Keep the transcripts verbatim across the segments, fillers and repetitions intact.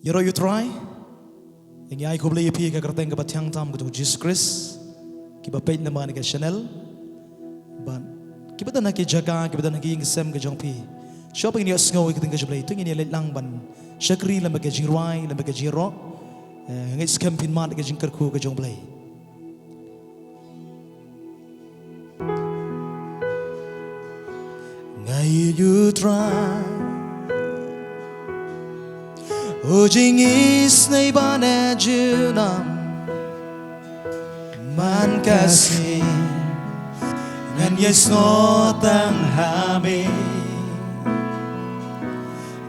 Ïaroh ïa U Trai. Ngi ai khublei ïa phi ha ka kyrteng kaba thiang tam ka jong U Jisu Khrist. Kiba peit namar kane ka channel bad kiba don ha ki jaka, kiba don ha ki ïing ki sem ka jong phi. Shuwa ba ngin ïohsngew ïa ka ktien ka jong U Blei, to ngin ïa leit lang ban shakri lem bad ka jingrwai, lem bad ka jingïaroh. Eh, ngeit skhem phin mad ïa ka jingkyrkhu ka jong U Blei. Nga ïeit ïa U Trai, U jingisynei bad junom. Man ka sngi ngan ïai snoh tang ha me.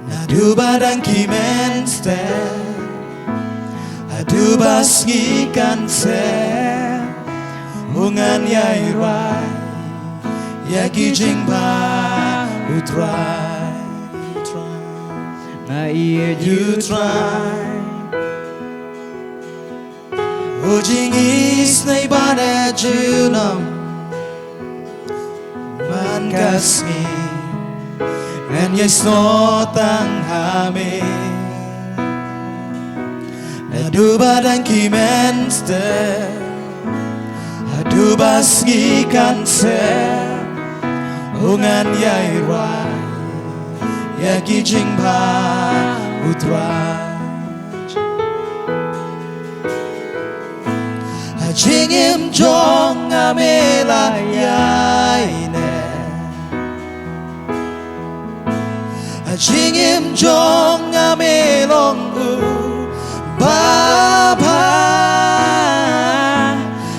Naduh ba dang kmen stet haduh ba sngi kan stet, u ngan ïai rwai ïa ki jingbha U Trai. Nga ïeit ïa U Trai, U jingisynei bad junom. Man ka sngi ngan ïai snoh tang ha me. Naduh ba dang kmen stet haduh ba sngi kan stet, u ngan ïai rwai ïa ki jingbha U Trai. Ha jingim jong nga me la ïaineh, ha jingim jong nga me long u babha.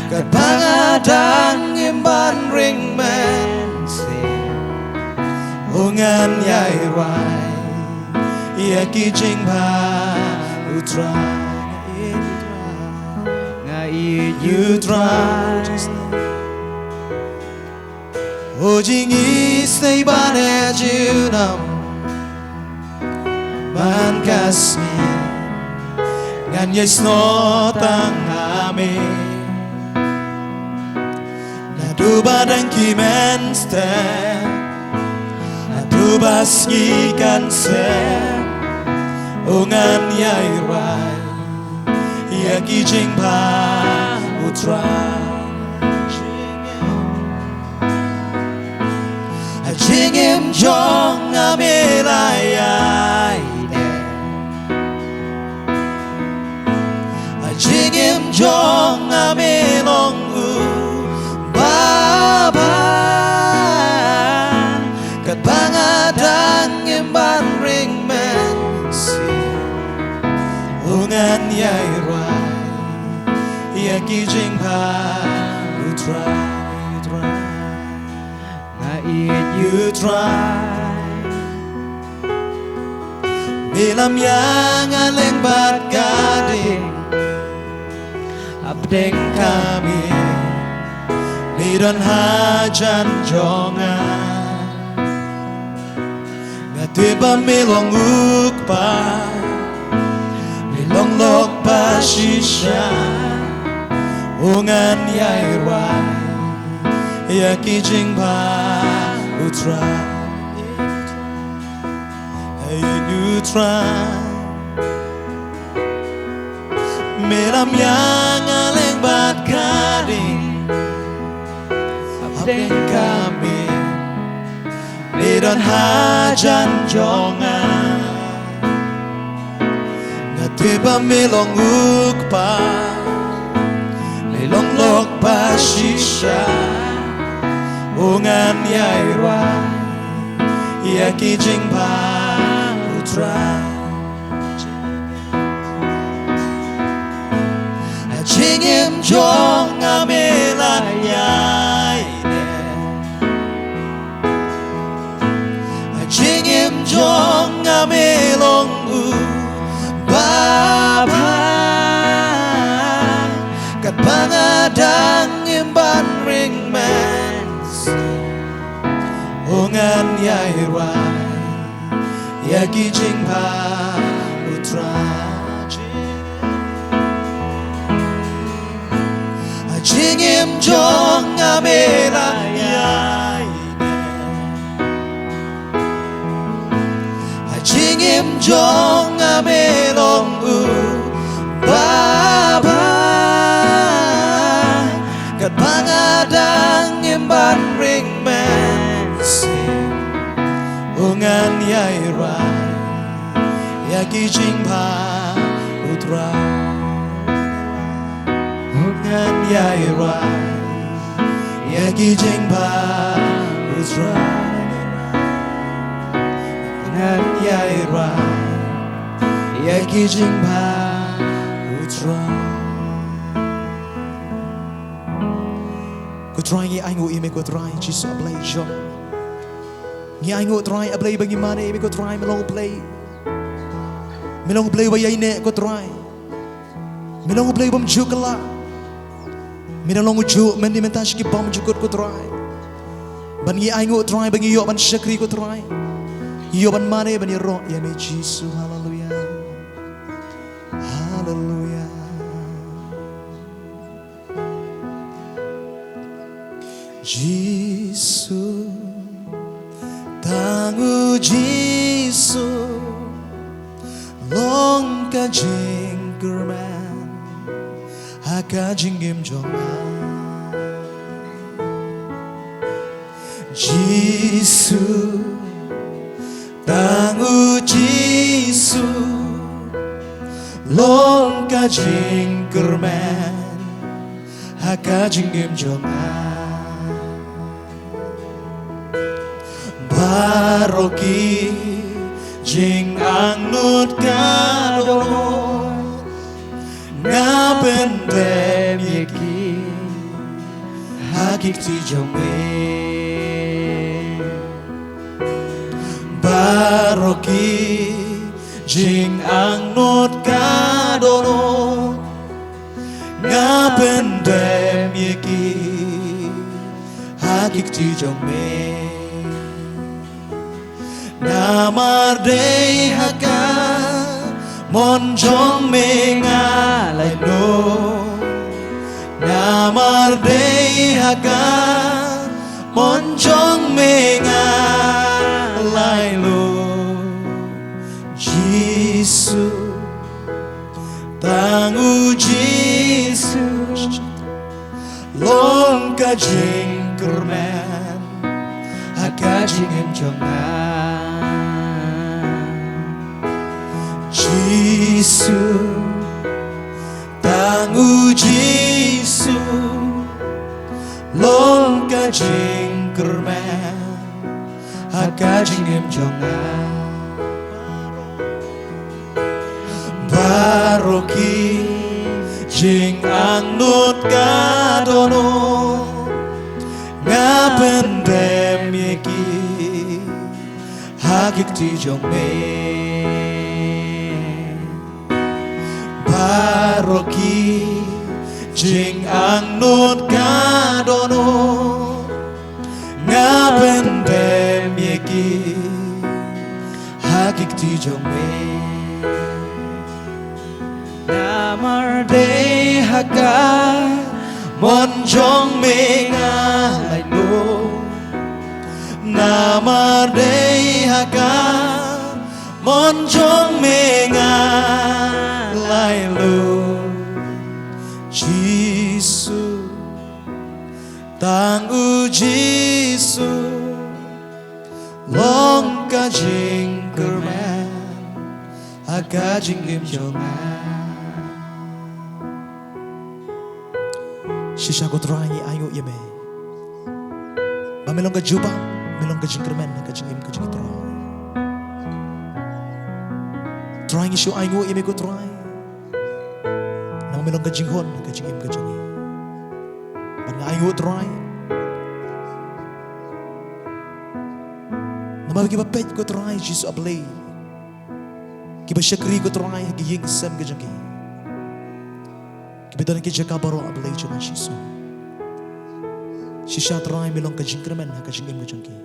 Katba nga dang im ban ring mynsiem, u ngan ïai rwai ïa ki jingbha U Trai. Nga ïeit ïa U Trai, U jingisynei bad junom. Man ka sngi ngan ïai snoh tang ha me. Naduh ba dang kmen stet haduh ba sngi kan stet, u ngan ïai rwai ïa ki jingbha U Trai. Ha jingim jong nga me la ïaineh, ha jingim jong nga me long u babha. Katba nga dang im ban ring mynsiem, u ngan ïai rwai ïa ki jingbha U Trai, U Trai. Nga ïeit ïa U Trai. Me la miang ha leng bad ka ding, hapdeng ka miet me don hajan jong nga. Nga tip ba me long u kpa, me long lok ba shisha, u ngan ïai rwai ïa ki jingbha U Trai. Ïeit ïa U Trai. Me la miang ha leng bad ka ding, hapdeng ka miet me don hajan jong nga. Nga tip ba me long u kpa, me long lok ba shisha, u ngan ïai rwai ïa ki jingbha U Trai. Ha jingim jong nga me la ïaineh, ha jingim jong nga me long u babha. Katba nga dang im ban ring mynsiem, u ngan ïai rwai ïa ki jingbha U Trai. Ha jingim jong nga me la ïaineh, ha jingim jong nga Me long u Baba, katba nga dang im ban ring mynsiem. U ngan ïai rai ïa ki jingbha u Trai. U ngan ïai rai ïa ki jingbha u Trai. U ngan ïai rai ïa ki jingbha u Trai. Ko Trai, ngi ainguh ïa me ko Trai Jisu A Blei jong. Ngi ainguh Trai A Blei ba ngi mane ïa me ko Trai, me long U Blei. Me long U Blei ba ïaineh ko Trai. Me long U Blei bym ju kylla. Me long u ju mynta mynta sha ki bymjukut ko Trai. Ban ngi ainguh Trai ba ngi ïoh ban shakri ko Trai. Ngi ïoh ban mane ban ïaroh ïa me Jisu. Haleluya. Haleluya. Jisu, tang u Jisu, long ka jingkyrmen ha ka jingim jong nga. Jisu, tang u Jisu, long ka jingkyrmen ha ka jingim jong nga. Baroh ki jingangnud ka dohnud, nga pyndem ïa ki ha ki kti jong me. Baroh ki jingangnud ka dohnud, nga pyndem ïa ki ha ki kti jong me. Namar dei ha ka mon jong me nga lait noh. Namar dei ha ka mon jong me nga lait noh. Jisu, tang u Jisu, long ka jingkyrmen ha ka jingim jong nga. Jisu, tang u Jisu, long ka jingkyrmen ha ka jingim jong nga. Baroh ki jingangnud ka dohnud, nga pyndem ïa ki ha ki kti jong me. Baroh ki jingangnud ka dohnud, nga pyndem ïa ki ha ki kti jong me. Namar dei ha ka mon jong me nga lait noh. Namar dei ha ka mon jong me nga lait noh. Jisu, tang u Jisu, long ka jingkyrmen ha ka jingim jong nga. Shisha ko Trai ngi ainguh ïa me ba me long ka jubab, me long ka jingkyrmen ha ka jingim ka jong ngi Trai. Trai ngi shu ainguh ïa me ko Trai. Namar me long ka jinghun ha ka jingim ka jong ngi. Bad nga ainguh Trai namar kiba peit ko Trai Jisu A Blei, kiba shakri ko Trai ha ki ïing ki sem ki jong ki, kiba don ha ki jaka baroh A Blei jong nga Jisu. Shisha Trai me long ka jingkyrmen ha ka jingim ka jong ki.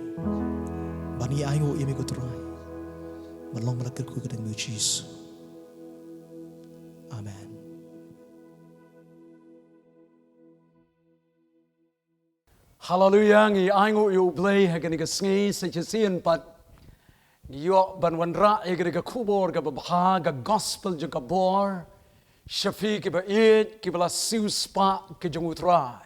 Bad ngi ainguh ïa me ko Trai. Ban long ba la kyrkhu ka kyrteng jong u Jisu. Amen. Haleluya, ngi ainguh ïa u Blei ha kane ka sngi sa shisien pat. Ïoh ban wanrah ïa kane ka khubor kaba bha, ka gospel jong ka bor sha phi kiba ïeit, kiba la siewspah ki jong U Trai.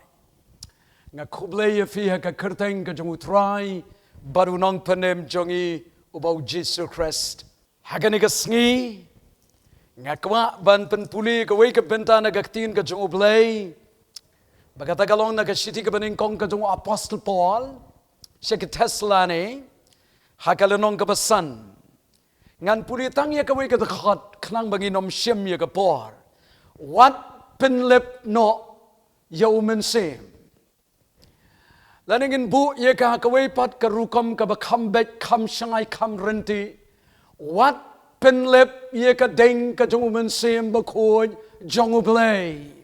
Nga khublei ïa phi ha ka kyrteng ka jong U Trai bad U Nongpynim jong ngi, uba U Jisu Khrist. Ha kane ka sngi nga kwah ban pynpule kawei ka bynta na ka ktien ka jong U Blei, ba kata ka long na ka shithi kaba nyngkong ka jong u Apostol Paul sha ki Thessaloni, ha ka lynnong kaba san. Ngan pule tang ïa kawei ka dkhot khnang ba ngin ym shim ïa ka por. Wat pynlip noh ïa U Mynsiem. Lane ngin buh ïa ka ha kawei pat ka rukom kaba kham beit, kham shngaiñ, kham ryntih. Wat pynlip ïa ka ding ka jong U Mynsiem Bakhuid jong U Blei.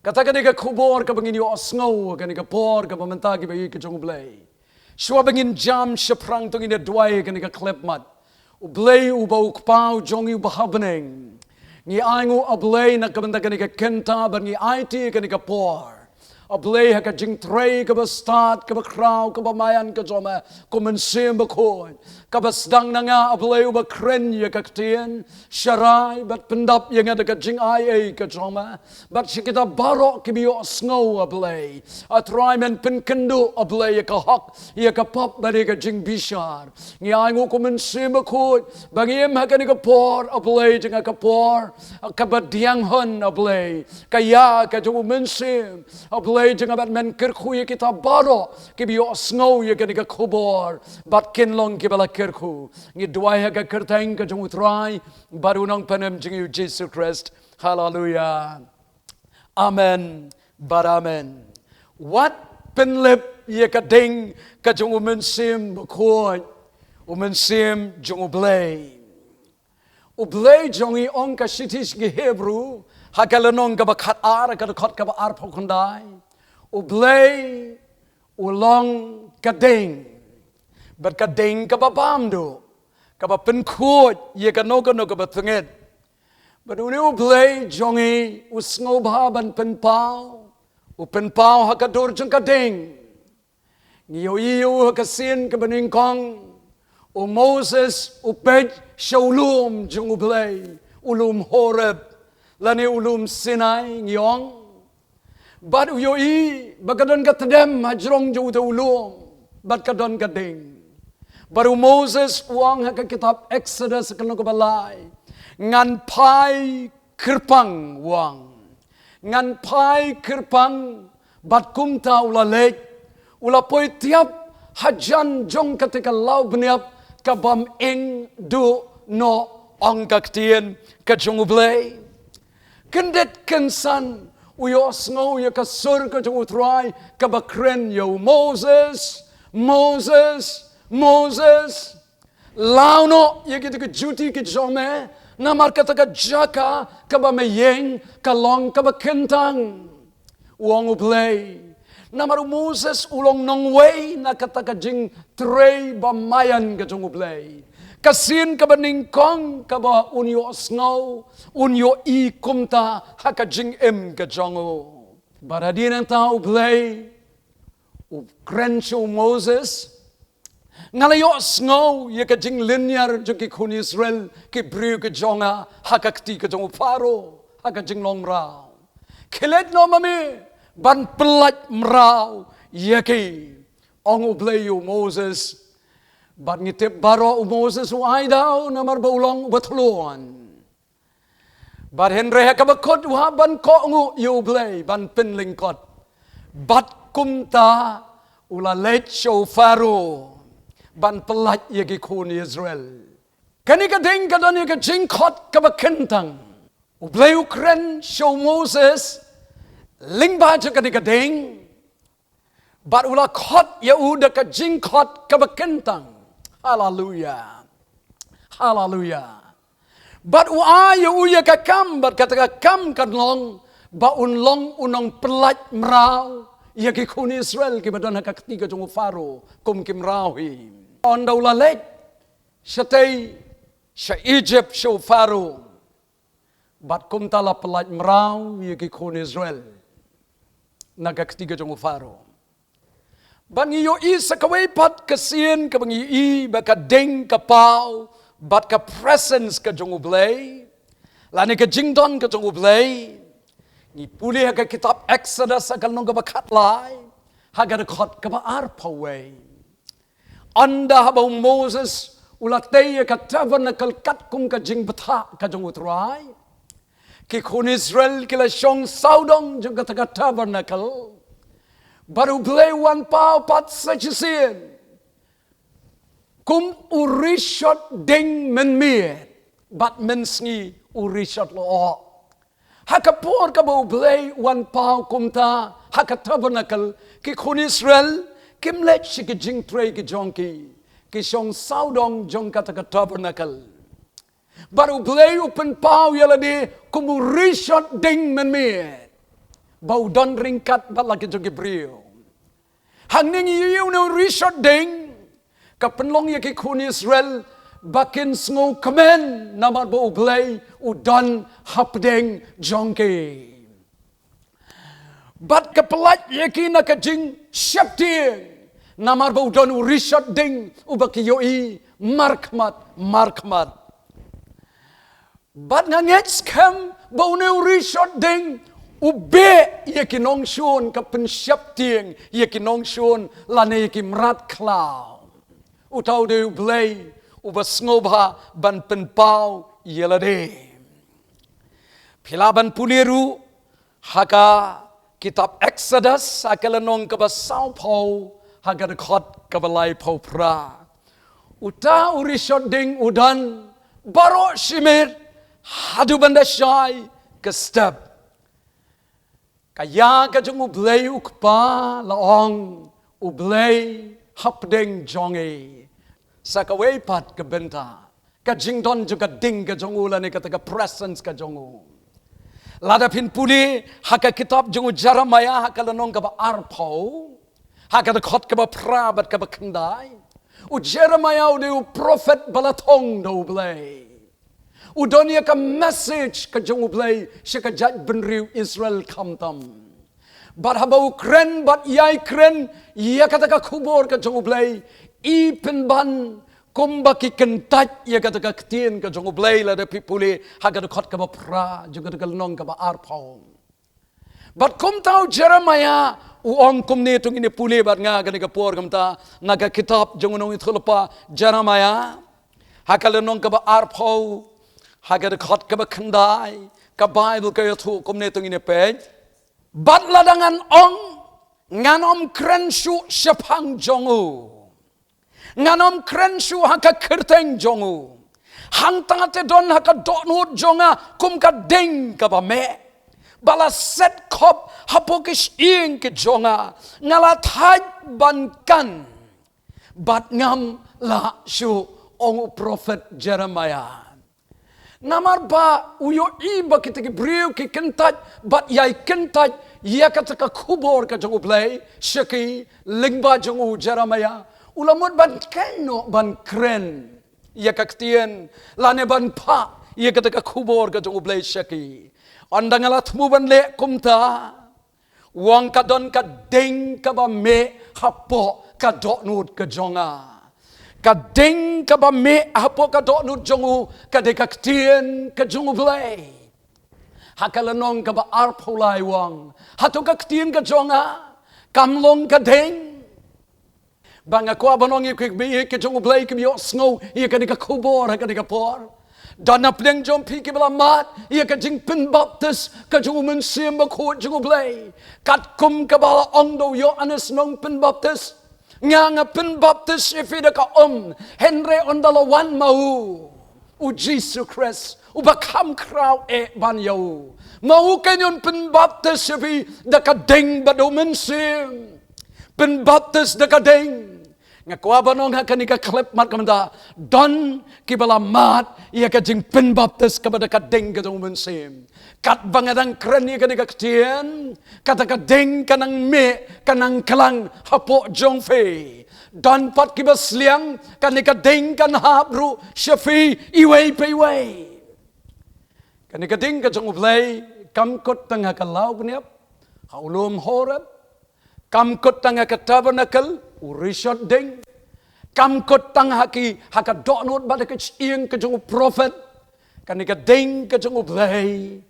Kata kane ka khubor kaba ngin ïohsngew kane ka por kaba mynta kiba ïeit ka jong U Blei. Shuwa ba ngin jam shaphrang, to ngin ïa duwai kane ka khyllipmat. U Blei uba U Kpa jong ngi uba ha bneng, ngi ainguh, A Blei, na ka bynta kane ka kynta bad ngi aiti kane ka por, A Blei, ha ka jingtrei kaba stad, kaba khraw, kaba maïan ka jong Me, ko Mynsiem Bakhuid, kaba sdang na nga, A Blei, uba kren ïa ka ktien, sharai bad pyndap ïa nga da ka jingai ei ka jong Me. Bad sha kita baroh kiba ïohsngew, A Blei, A Trai, Men pynkynduh, A Blei, ïa ka hok, ïa ka pop bad ïa ka jingbishar. Ngi ainguh, ko Mynsiem Bakhuid, ba ngi im ha kane ka por, A Blei, jong nga, ka por kaba diang hon, A Blei, ka ïa ka jong U Mynsiem, A Blei, jong nga, bad Men kyrkhu ïa kita baroh kiba ïohsngew ïa kane ka khubor bad kin long kiba la kyrkhu. Ngi duwai ha ka kyrteng ka jong U Trai bad U Nongpynim jong ngi, U Jisu Khrist. Haleluia. Amen bad amen. Wat pynlip ïa ka ding ka jong U Mynsiem Bakhuid, U Mynsiem jong U Blei. U Blei jong ngi, ong ka shithi sha ki Hebru ha ka lynnong kaba khatar, ka dkhot kaba arphew khyndai, U Blei U long ka ding, bad ka ding kaba bam duh, kaba pynkhuid ïa kano kano kaba tyngeh. Bad une U Blei jong ngi u sngewbha ban pynpaw, u pynpaw ha ka dur jong ka ding. Ngi ïohi ïa u ha ka sien kaba nyngkong, u Moses u peit sha u lum jong U Blei, u lum Horeb, lane u lum Sinai, ngi ong. Bad u ïohi ba ka don ka tdem hajrong jong uta u lum, bad ka don ka ding. Bad u Moses u ong ha ka kitab Exodus, ka lynnong kaba lai, ngan phai kyrpang, u ong. Ngan phai kyrpang, bad kumta u la leit, u la poi tiap hajan jong kata ka lawbniap ka bym ing duh noh, ong ka ktien ka jong U Blei. Kyndit kynsan u ïohsngew ïa ka sur ka jong U Trai kaba kren ïa u, Moses, Moses, Moses. Law noh ïa kita ki juti ki jong me, namar kata ka jaka kaba me ïeng ka long kaba kyntang, u ong U Blei. Namar u Moses u long nongwei na kata ka jingtrei ba maïan ka jong U Blei. Ka sien kaba nyngkong kaba un ïohsngew, un ïohi kumta ha ka jingim ka jong u. Bad hadien nangta U Blei u kren sha u Moses, nga la ïohsngew ïa ka jinglynñiar jong ki khun Israel, ki briew ki jong nga, ha ka kti ka jong u Pharaoh, ha ka jinglong mraw. Khie leit noh ma me ban pyllait mraw ïa ki, ong U Blei ïa u Moses. Bad ngi tip baroh u Moses u ai daw namar ba u long uba thlun. Bad hynrei ha kaba kut u hap ban kohnguh ïa U Blei ban pynlyngkot. Bad kumta u la leit sha u Pharaoh ban pyllait ïa ki khun Israel. Kane ka ding ka don ïa ka jingkhot kaba kyntang. U Blei u kren sha u Moses lyngba jong kane ka ding. Bad u la khot ïa u da ka jingkhot kaba kyntang. Haleluia. Haleluia. Bad u ai ïa u ïa ka kam, bad kata ka kam kan long ba un long u nongpyllait mraw ïa ki khun Israel kiba don ha ka kti ka jong u Pharaoh kum ki mraw hi. Ynda u la leit shatei sha Egypt sha u Pharaoh. Bad kumta la pyllait mraw ïa ki khun Israel na ka kti ka jong u Pharaoh. Ba ngi ïohi sa kawei pat ka sien kaba ngi ïohi ba ka ding ka paw bad ka presence ka jong U Blei, lane ka jingdon ka jong U Blei. Ngi pule ha ka kitab Exodus ha ka lynnong kaba khatlai, ha ka dkhot kaba arphew wei. Ynda haba u Moses u la tei ïa ka tabernacle katkum ka jingbthah ka jong U Trai, ki khun Israel ki la shong sawdong jong kata ka tabernacle. Bad U Blei u wan paw pat sa shisien kum u rishot ding mynmiet bad mynsngi u rishot lyoh. Ha ka por kaba U Blei u wan paw kumta ha ka tabernacle, ki khun Israel kim leit sha ki jingtrei ki jong ki, ki shong sawdong jong kata ka tabernacle. Bad U Blei u pynpaw ïa lade kum u rishot ding mynmiet ba u don ryngkat bad la ki jong ki briew. Hangne ngi ïohi une u rishot ding ka pynlong ïa ki khun Israel ba kin sngewkmen namar ba U Blei u don hapdeng jong ki. Bad ka pyllait ïa ki na ka jingsheptieng namar ba u don u rishot ding uba ki ïohi markhmat markhmat. Bad nga ngeit skhem ba une u rishot ding u beh ïa ki nongshun, ka pynsheptieng ïa ki nongshun lane ïa ki mrad khlaw. Uta u dei U Blei uba sngewbha ban pynpaw ïa lade. Phi lah ban pule ruh ha ka kitab Exodus ha ka lynnong kaba sawphew, ha ka dkhot kaba laiphew phra. Uta u rishot ding u don baroh shi miet haduh ban da shai ka step. Ka ïa ka jong U Blei U Kpa la ong, U Blei hapdeng jong ngi. Sa kawei pat ka bynta ka jingdon jong ka ding ka jong U lane kata ka presence ka jong U. Lada phin pule ha ka kitab jong u Jeremiah ha ka lynnong kaba arphew, ha ka dkhot kaba phra bad kaba khyndai. U Jeremiah u dei u prophet ba la thung da U Blei. U don ïa ka message ka jong U Blei sha ka jaitbynriew Israel khamtam. Bad haba u kren bad ïai kren ïa kata ka khubor ka jong U Blei, i pynban kumba ki kyntait ïa kata ka ktien ka jong U Blei. Lada phi pule ha ka dkhot kaba phra jong kata ka lynnong kaba arphew. Bad kumta u Jeremiah u ong kumne, to ngin ïa pule bad nga kane ka por kumta na ka kitab jong u nongïathuhlypa Jeremiah ha ka lynnong kaba arphew, ha ka dkhot kaba khyndai, ka Baibl ka ïathuh kumne, to ngin ïa peit. Bad lada ngan ong, ngan ym kren shuh shaphang jong u, ngan ym kren shuh ha ka kyrteng jong u. Hangta te don ha ka dohnud jong nga kum ka ding kaba meh ba la set khop hapoh ki shyieng ki jong nga. Nga la thait ban kan bad ngam lah shuh, ong u prophet Jeremiah. Namar ba u ïohi ba kita ki briew ki kyntait bad ïai kyntait ïa kata ka khubor ka jong U Blei sha ki lyngba jong u Jeremiah. U la mut ban kynnoh ban kren ïa ka ktien lane ban phah ïa kata ka khubor ka jong U Blei sha ki. Ynda nga la thmu ban leh kumta, u ong, ka don ka ding kaba meh hapoh ka dohnud ka jong nga. Ka ding kaba meh hapoh ka dohnud jong u ka dei ka ktien ka jong U Blei. Ha ka lynnong kaba arphew lai u ong, hato ka ktien ka jong nga kam long ka ding? Ba nga kwah ban ong ïa ki, ki jong U Blei kiba ïohsngew ïa kane ka khubor ha kane ka por. Don na pdeng jong phi kiba la mad ïa ka jingpynbaptis ka jong u Mynsiem Bakhuid jong U Blei. Katkum kaba la ong da u Ïoannis Nongpynbaptis, nga, nga pynbaptis ïa phi da ka um, hynrei ynda la wan ma u, u Jisu Khrist, uba kham khraw eh ban ïa u, ma u kan ïoh pynbaptis ïa phi da ka ding bad da u Mynsiem. Pynbaptis da ka ding. Nga kwah ban ong ha kane ka khyllipmat ka mynta, don kiba la mad ïa ka jingpynbaptis kaba da ka ding ka jong u Mynsiem. Katba nga dang kren ïa kane ka ktien, kata ka ding ka nang mih, ka nang klang hapoh jong phi. Don pat kiba sliang kane ka ding kan hap ruh sha phi iwei pa iwei. Kane ka ding ka jong U Blei kam kut tang ha ka law bniap, ha u lum Horeb, Kam kut tang ha ka tabernacle, u rishot ding. Kam kut tang ha ki, ha ka dohnud bad ha ka shyieng ka jong u prophet. Kane ka ding ka jong u Blei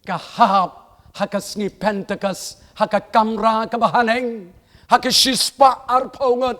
ka hap ha ka sngi Pentecost, ha ka kamra kaba haneng, ha ka shispah arphew ngut.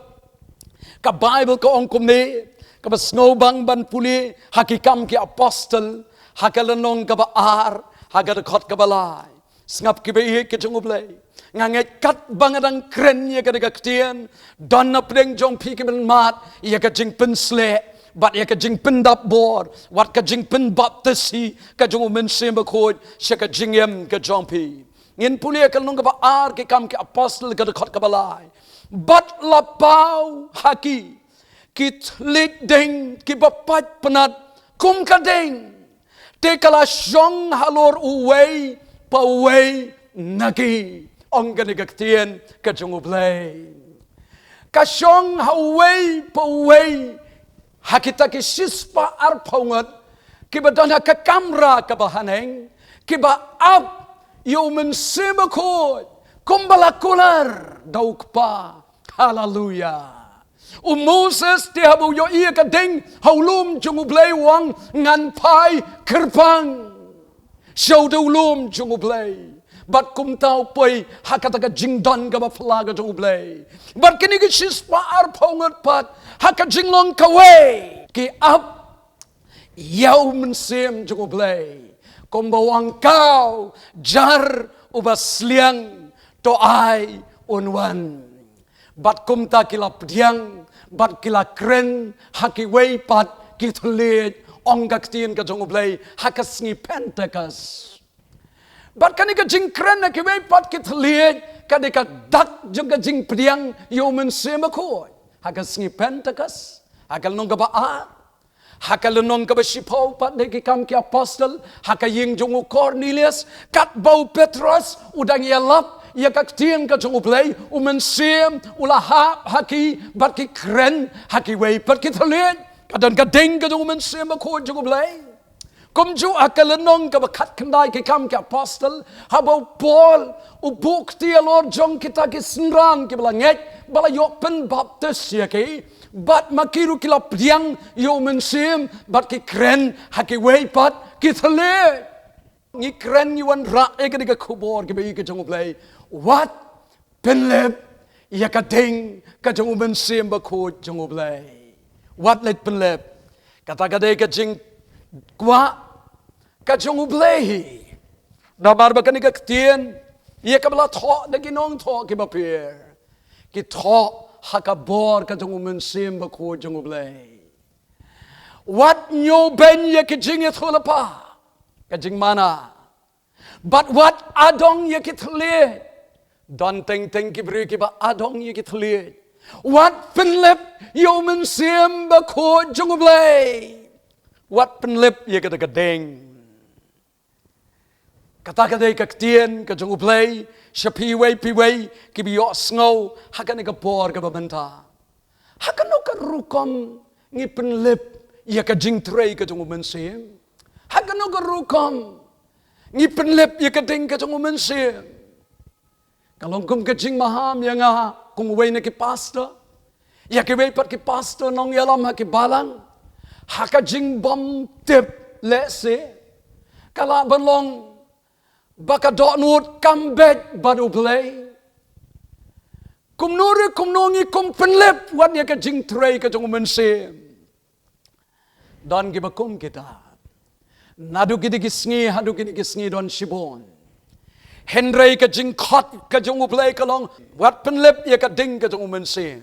Ka Bible ka ong kumne, kaba sngewbang ban pule ha Ki Kam ki Apostol, ha ka lynnong kaba ar, ha ka dkhot kaba lai. Sngap kiba ïeit ka jong u Blei. Nga ngeit katba nga dang kren ïa kane ka ktien, don na pdeng jong phi ki ban mad ïa ka jingpynsleh bad ïa ka jingpyndap bor, wat ka jingpynbaptisi ka jong u Mynsiem Bakhuid sha ka jingim ka jong phi. Ngin pule ïa ka lynnong kaba ar Ki Kam ki Apostol ka dkhot kaba lai. Bad la paw ha ki ki thylliej ding kiba pait pnat kum ka ding. Te ka la shong halor uwei pa uwei na ki. Ong kane ka ktien ka jong u Blei. Ka shong ha uwei pa uwei ha kita ki shispah arphew ngut kiba don ha ka kamra kaba haneng, kiba ap ïa u Mynsiem Bakhuid kumba la kular da u Kpa. Haleluia. U Moses te haba u ïohi ïa ka ding ha u lum jong u Blei, u ong, ngan phai kyrpang sha u da u lum jong u Blei. Bad kumta u poi ha kata ka jingdon kaba phylla ka jong u Blei. Bad kine ki shispah arphew ngut pat ha ka jinglong kawei ki ap ïa u Mynsiem jong u Blei. Kumba u ong, khaw jar uba sliang, to ai un wan. Bad kumta ki la pdiang bad ki la kren ha kiwei pat ki thylliej, ong ka ktien ka jong u Blei, ha ka sngi Pentecost. Bad kane ka jingkren ha kiwei pat ki thylliej ka dei ka dak jong ka jingpdiang ïa u Mynsiem Bakhuid ha ka sngi Pentecost. Ha ka lynnong kaba ar, ha ka lynnong kaba shiphew pat de Ki Kam ki Apostol, ha ka ïing jong u Cornelius, katba u Petros u dang ïalap ïa ka ktien ka jong u Blei, u Mynsiem u la hap ha ki bad ki kren ha kiwei pat ki thylliej. Ka don ka ding ka jong u Mynsiem Bakhuid jong u Blei. Kumjuh ha ka lynnong kaba khatkhyndai Ki Kam ki Apostol, haba u Paul u buh kti halor jong kita ki synran kiba la ngeit ba la ïoh pynbaptis ïa ki, bad ma ki ruh ki la pdiang ïa u Mynsiem bad ki kren ha kiwei pat ki thylliej. Ngi kren, ngi wanrah ïa kane ka khubor kaba ïeit ka jong u Blei. Wat pynlip ïa ka ding ka jong u Mynsiem Bakhuid jong u Blei. Wat leit pynlip. Kata ka dei ka jingkwah ka jong u Blei. Namar ba kane ka ktien ïa kaba la thoh da ki nongthoh kiba pher, ki thoh ha ka bor ka jong u Mynsiem Bakhuid jong u Blei. Wat ñiewbeiñ ïa ki jingïathuhlypa, ka jingmana. Bad wat adong ïa ki thylliej. Don teng teng ki briew kiba adong ïa ki thylliej. Wat pynlip ïa u Mynsiem Bakhuid jong u Blei. Wat pynlip ïa kata ka ding. Kata ka dei ka ktien ka jong u Blei sha phi iwei pa iwei kiba ïohsngew ha kane ka por kaba mynta. Ha kano ka rukom ngi pynlip ïa ka jingtrei ka jong u Mynsiem? Ha kano ka rukom ngi pynlip ïa ka ding ka jong u Mynsiem? Ka long kum ka jingmaham ïa nga kum uwei na ki pastor, ïa kiwei pat ki pastor nongïalam ha ki balang, ha ka jingbym tip lehse ka lah ban long ba ka dohnud kam beit bad u Blei. Kumno re kumno ngi kum pynlip wat ïa ka jingtrei ka jong u Mynsiem? Don kiba kum kita. Naduh kine ki sngi haduh kine ki sngi don shibun. Hynrei ka jingkhot ka jong u Blei ka long, wat pynlip ïa ka ding ka jong u Mynsiem.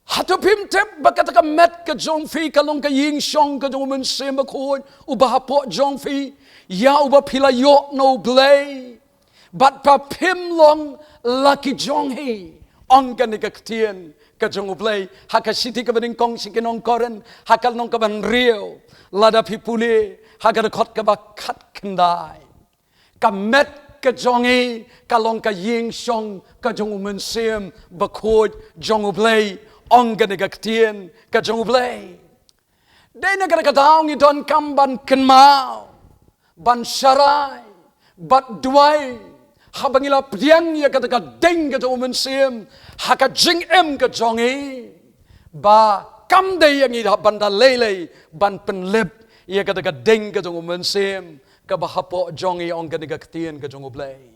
Hato phim tip ba kata ka met ka jong phi ka long ka ïing shong ka jong u Mynsiem Bakhuid uba hapoh jong phi, ïa uba phi la ïoh na u Blei? Bad ba phim long la ki jong hi, ong kane ka ktien ka jong u Blei ha ka shithi kaba nyngkong sha ki nong Korinth, ha ka lynnong kaba hynriew, lada phi pule ha ka dkhot kaba khatkhyndai. Ka met ka jong i ka long ka ïing shong ka jong u Mynsiem Bakhuid jong u Blei, ong kane ka ktien ka jong u Blei. Dei na kata ka daw ngi donkam ban kynmaw, ban sharai bad duwai Haba ngi la pdiang ïa kata ka ding ka jong u Mynsiem ha ka jingim ka jong ngi, ba kam dei ïa ngi da ban da lei lei ban pynlip ïa kata ka ding ka jong u Mynsiem kaba hapoh jong ngi, ong kane ka ktien ka jong U Blei.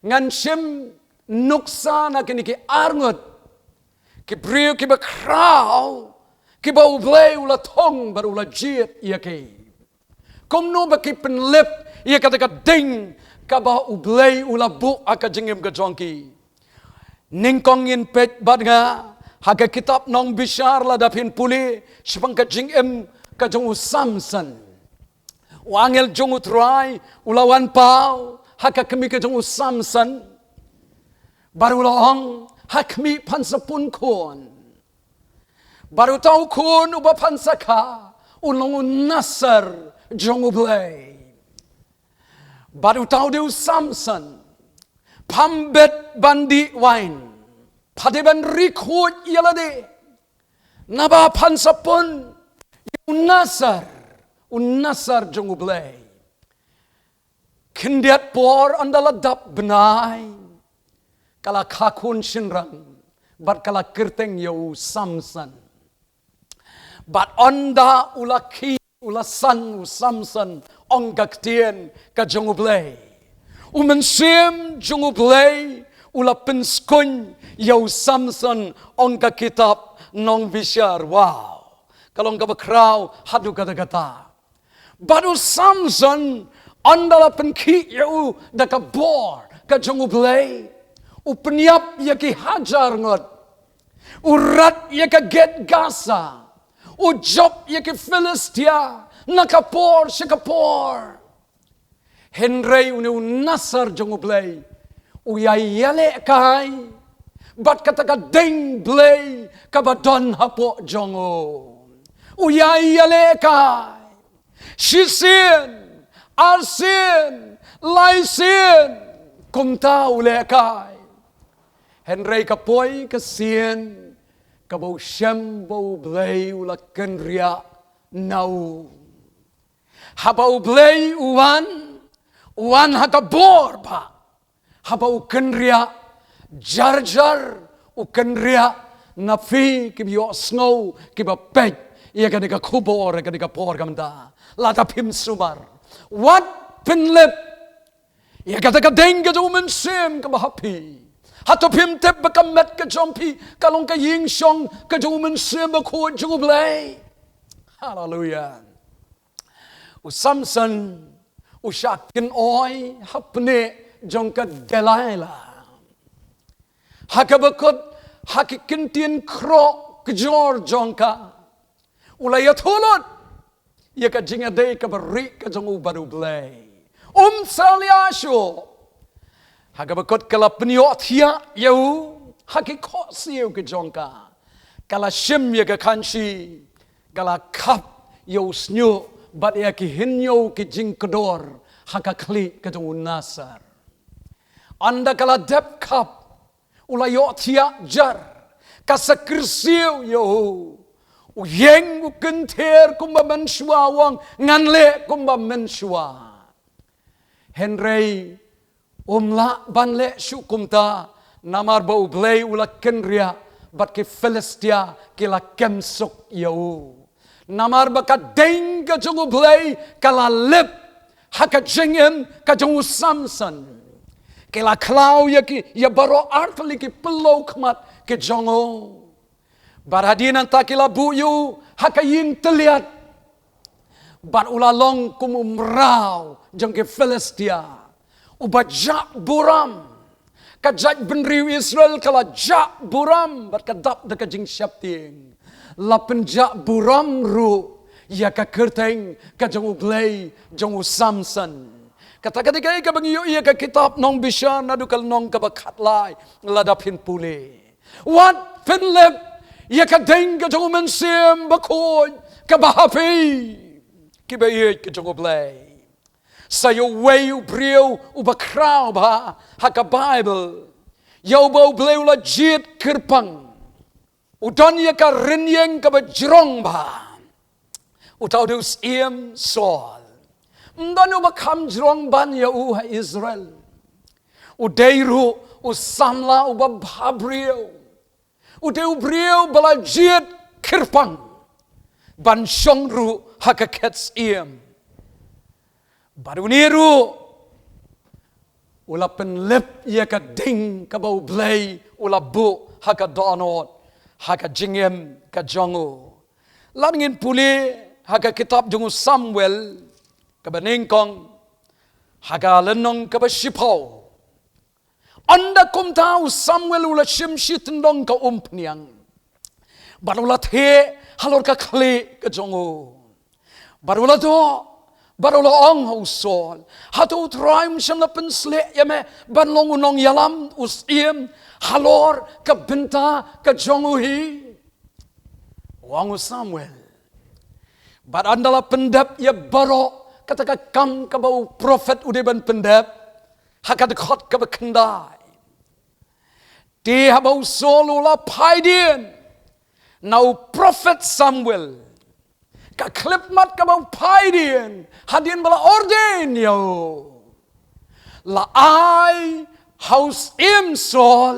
Ngan shim nuksa na kine ki arngut ki briew kiba khraw, kiba U Blei u la thung bad u la jied ïa ki. Kumno ba ki pynlip ïa kata ka ding kaba U Blei u la buh ha ka jingim ka jong ki? Nyngkong ngin peit bad nga ha ka kitab Nongbishar, lada phin pule shaphang ka jingim ka jong u Samson. U angel jong U Trai u la wan paw ha ka kmie ka jong u Samson, bad u la ong, ha khmih phan sa pun khun. Bad uta u khun uba phan sa kha u long u Nasar jong U Blei. Bad uta u dei u Samson, pham bit ban dih wain, phah dei ban ri khuid ïa lade, naba phan sa pun ïa u Nasar, u Nasar jong U Blei. Khyndiat por ynda la dap bnai, ka la kha khun shynrang bad ka la kyrteng ïa u Samson. Bad ynda u la khih u la san u Samson, ong ka ktien ka jong U Blei, u Mynsiem jong U Blei u la pynskun ïa u Samson, ong ka kitab Nongbishar. Wow, ka long kaba khraw haduh katta katta. Bad u Samson, ynda la pynkhih ïa u da ka bor ka jong U Blei, u pynïap ïa ki hajar ngut, u rat ïa ka gate Gaza, u jop ïa ki Philistia na ka por sha ka por. Hynrei une u Nasar jong U Blei u ïai ïalehkai bad kata ka ding Blei kaba don hapoh jong u. U ïai ïalehkai shisien, arsien, laisien, kumta u lehkai. Hynrei ka poi ka sien kaba u shem ba U Blei u la kynriah na u. Haba U Blei u wan, u wan ha ka bor ba haba u kynriah, jar jar u kynriah. Na phi kiba ïohsngew, kiba peit ïa kane ka khubor, ïa kane ka por ka mynta, lada phim sumar, wat pynlip ïa kata ka ding ka jong u Mynsiem kaba ha phi. Hato phim tip ba ka met ka jong phi ka long ka ïingshong ka jong u Mynsiem Bakhuid jong U Blei? Haleluia. U Samson u shah kynoi hapdeng jong ka Delilah. Ha kaba kut ha ki ktien khroh kjor jong ka, u la ïathuh lut ïa ka jingïadei kaba ri ka jong u bad U Blei. Um salia shuh. Ha kaba kut ka la pynïohthiah ïa u ha ki khohsiew ki jong ka. Ka la shim ïa ka khanshi, ka la khap ïa u shñiuh bad ïa ki hynñiew ki jingkdor ha ka khlieh ka jong u Nasar. Ynda ka la dep khap, u la ïohthiah jar, ka sa kyrsiew ïa u. U ïeng u kynther kumba mynshuwa, u ong, ngan leh kumba mynshuwa. Hynrei um lah ban leh shuh kumta, namar ba U Blei u la kynriah bad ki Philistia ki la kem suk ïa u. Namar ba ka ding ka jong U Blei ka la lip ha ka jingim ka jong u Samson. Ki la khlaw ïa ki, ïa baroh artylli ki pynlong khmat ki jong u. Bad hadien nangta ki la buh ïa u ha ka ïing tylliat. Bad u la long kum u mraw jong ki Philistia, uba jah burom. Ka jaitbynriew Israel ka la jah burom bad ka dap da ka jingsheptieng. La pynjah burom ruh ïa ka kyrteng ka jong U Blei jong u Samson. Kata ka dei kaei kaba ngi ïohi ha ka kitab Nongbishar naduh ka lynnong kaba khatlai, lada phin pule. Wat pynlip ïa ka ding ka jong u Mynsiem Bakhuid kaba ha phi, kiba ïeit ki jong U Blei. Sa ïa uwei u briew uba khraw bha ha ka Baibl, ïa uba U Blei u la jied kyrpang, u don ïa ka rynïeng kaba jrong bha. Uta u dei u Syiem Saul. Ym don uba kham jrong ban ïa u ha Israel. U dei ruh u samla uba bhabriew. U dei u briew ba la jied kyrpang ban shong ruh ha ka khet syiem. Bad une ruh u la pynlip ïa ka ding kaba U Blei u la buh ha ka dohnud ha ka jingim ka jong u. Lada ngin pule ha ka kitab jong u Samuel kaba nyngkong, ha ka lynnong kaba shiphew. Ynda kumta u Samuel u la shim shi tyndong ka umphniang bad u la theh halor ka khlieh ka jong u. Bad u la doh bad u la ong ha u Saul, hato U Trai um shym la pynsleh ïa me ban long u nongïalam u syiem halor ka bynta ka jong u hi? U ong u Samuel. Bad ynda la pyndep ïa baroh kata ka kam kaba u prophet u dei ban pyndep ha ka dkhot kaba khyndai. Te haba u Saul u la phai dien na u prophet Samuel, ka khyllipmat kaba u phai dien hadien ba la ordain ïa u, la ai ha u syiem Saul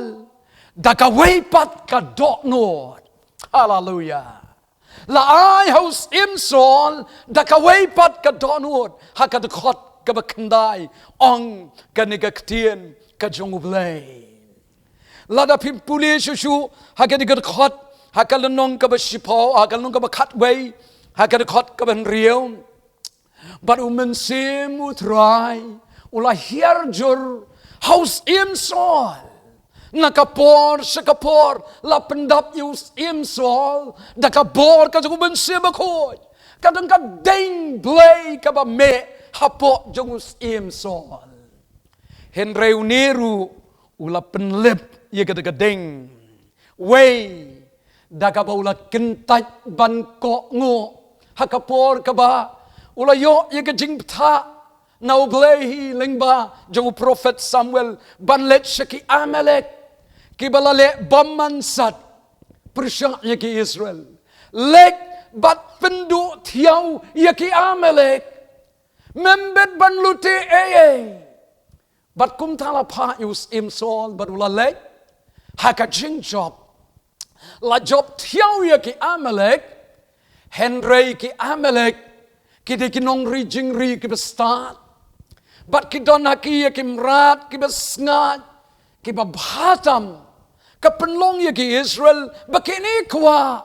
da kawei pat ka dohnud. Haleluia. La ai ha u syiem Saul da kawei pat ka dohnud ha ka dkhot kaba khyndai, ong kane ka ktien ka jong U Blei. Lada phin pule shuh shuh ha kane ka dkhot, ha ka lynnong kaba shiphew, ha ka lynnong kaba khatwei, ha ka dkhot kaba hynriew. Bad u Mynsiem U Trai u la hiar jur ha u syiem Saul. Na ka por sha ka por la pyndap ïa u syiem Saul da ka bor ka jong u Mynsiem Bakhuid. Ka don ka ding Blei kaba mih hapoh jong u syiem Saul. Hynrei une ruh u la pynlip ïa kata ka ding. Wei, da kaba u la kyntait ban kohnguh ha ka por kaba u la ïoh ïa ka jingbthah na U Blei hi lyngba jong u prophet Samuel ban leit sha ki Amalek, kiba la leh bymman sat pyrshah ïa ki Israel. Leit bad pynduh thiaw ïa ki Amalek. Mem bit ban lute ei ei. Bad kumta la phah ïa u syiem Saul bad u la leit ha ka jingjop. La jop thiaw ïa ki Amalek, hynrei ki Amalek ki dei ki nongri jingri kiba stad. Bad ki don ha ki ïa ki mrad kiba sngaid, kiba bha tam. Ka pynlong ïa ki Israel ba kine kwah.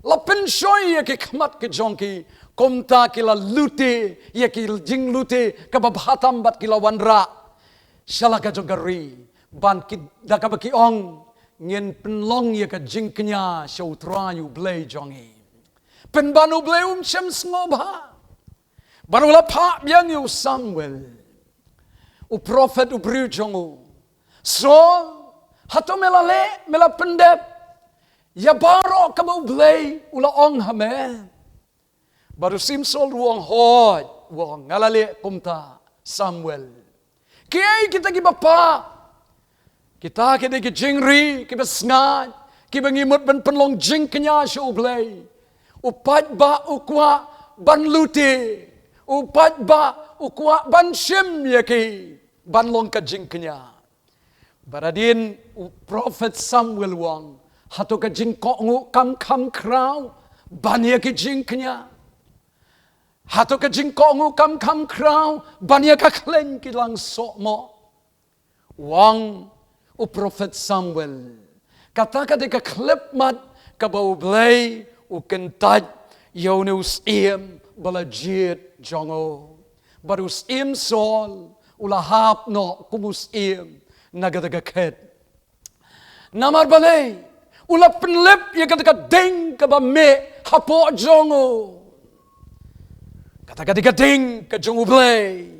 La pynshoi ïa ki khmat ki jong ki, kumta ki la lute ïa ki jinglute kaba bha tam bad ki la wanrah sha la ka jong ka ri, ban ki, da kaba ki ong, ngin pynlong ïa ka jingkñia sha U Trai U Blei jong ngi. Pynban U Blei um shym sngewbha. Bad u la phah biang ïa u Samuel, u prophet u briew jong u. Saul, hato me la leh, me la pyndep ïa baroh kaba U Blei u la ong ha me? Bad u syiem Saul u ong, hooid, u ong, nga la leh kumta, Samuel. Kiei kita kiba phah? Kita ki dei ki jingri kiba sngaid, kiba ngi mut ban pynlong jingkñia sha U Blei. U paidbah u kwah ban lute, u paidbah u kwah ban shim ïa ki ban long ka jingkñia. Bad hadien u prophet Samuel u ong, hato ka jingkohnguh kam kham khraw ban ïa ki jingkñia? Hato ka jingkohnguh kam kham khraw ban ïa ka khleiñ ki langsoh mo? U ong u prophet Samuel, kata ka dei ka khyllipmat kaba U Blei u kyntait ïa une u syiem ba la jied jong u. Bad u syiem Saul u la hap noh kum u syiem na kata ka khet. Namar balei? U la pynlip ïa kata ka ding kaba mih hapoh jong u. Kata ka dei ka ding ka jong U Blei.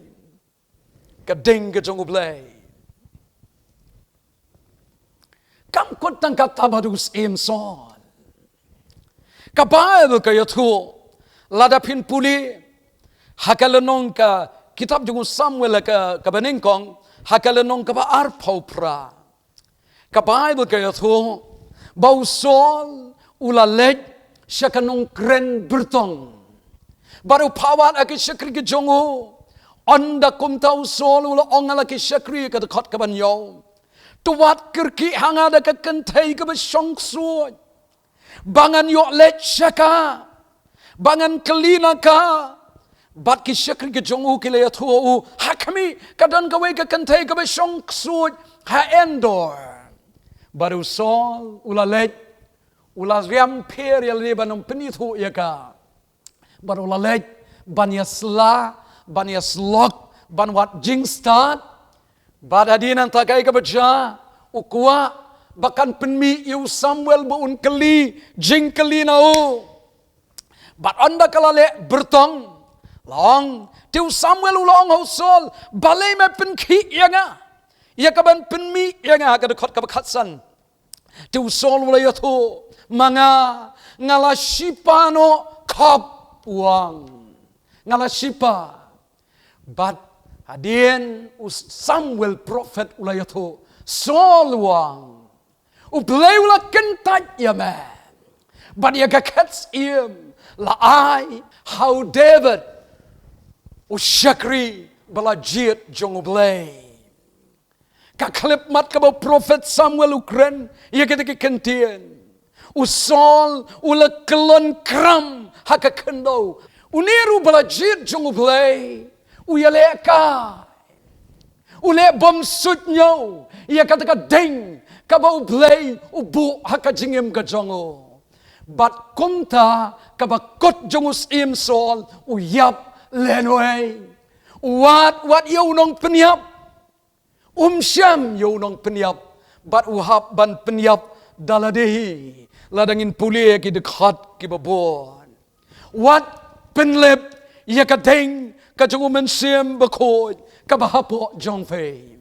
Ka ding ka jong U Blei. Kam kut tang kata bad u syiem Saul. Ka Baibl ka ïathuh, lada phin pule ha ka lynnong ka kitab jong u Samuel ka, kaba nyngkong, ha ka lynnong kaba arphew phra. Ka Baibl ka ïathuh ba u Saul u la leit sha ka nongkren byrtong. Bad u phah wad ha ki shakri ki jong u, Ynda kumta u Saul u la ong ha la ki shakri, ka dkhot kaba hynñiew, to wat kyrkieh ha nga da ka kynthei kaba shong ksuid, ba ngan ïoh leit sha ka, ba ngan kylli na ka. Bad ki shakri ki jong u ki la ïathuh ïa u, ha khmih, ka don kawei ka kynthei kaba shong ksuid ha Endor. Bad u Saul u la leit, u la riam pher ïa lade ban ym pynithuh ïa ka. Bad u la leit ban ïasylla, ban ïasyllok, ban wad jingstad. Bad hadien nangta kaei kaba jia, u kwah ba kan pynmih ïa u Samuel ba un kylli jingkylli na u. Bad ynda ka la leh byrtong, la ong, te u Samuel u la ong ha u Saul, balei me pynkhih ïa nga ïa kaban pynmih ïa nga, ha ka dkhot kaba khatsan. Te u Saul u la ïathuh, ma nga, nga la shipa noh khop, u ong. Nga la shipa. Bad hadien u Samuel prophet u la ïathuh, Saul, u ong, U Blei u la kyntait ïa me bad ïa ka khet syiem, la ai ha u David, u shakri ba la jied jong U Blei. Ka khyllipmat kaba u prophet Samuel u kren ïa kita ki kyntien, u Saul u la kyllon kram ha ka khyndew. Une ruh ba la jied jong U Blei, u ïalehkai, u leh bymsuidñiew ïa kata ka ding kaba U Blei u buh ha ka jingim ka jong u. Bad kumta kaba kut jong u Syiem Saul u ïap lehnohei. U wad, wad ïa u nongpynïap. Um shym ïa u nongpynïap, bad u hap ban pynïap da lade hi, lada ngin pule ki dkhot kiba bun. Wat pynlip ïa ka ding ka jong U Mynsiem Bakhuid kaba hapoh jong phi.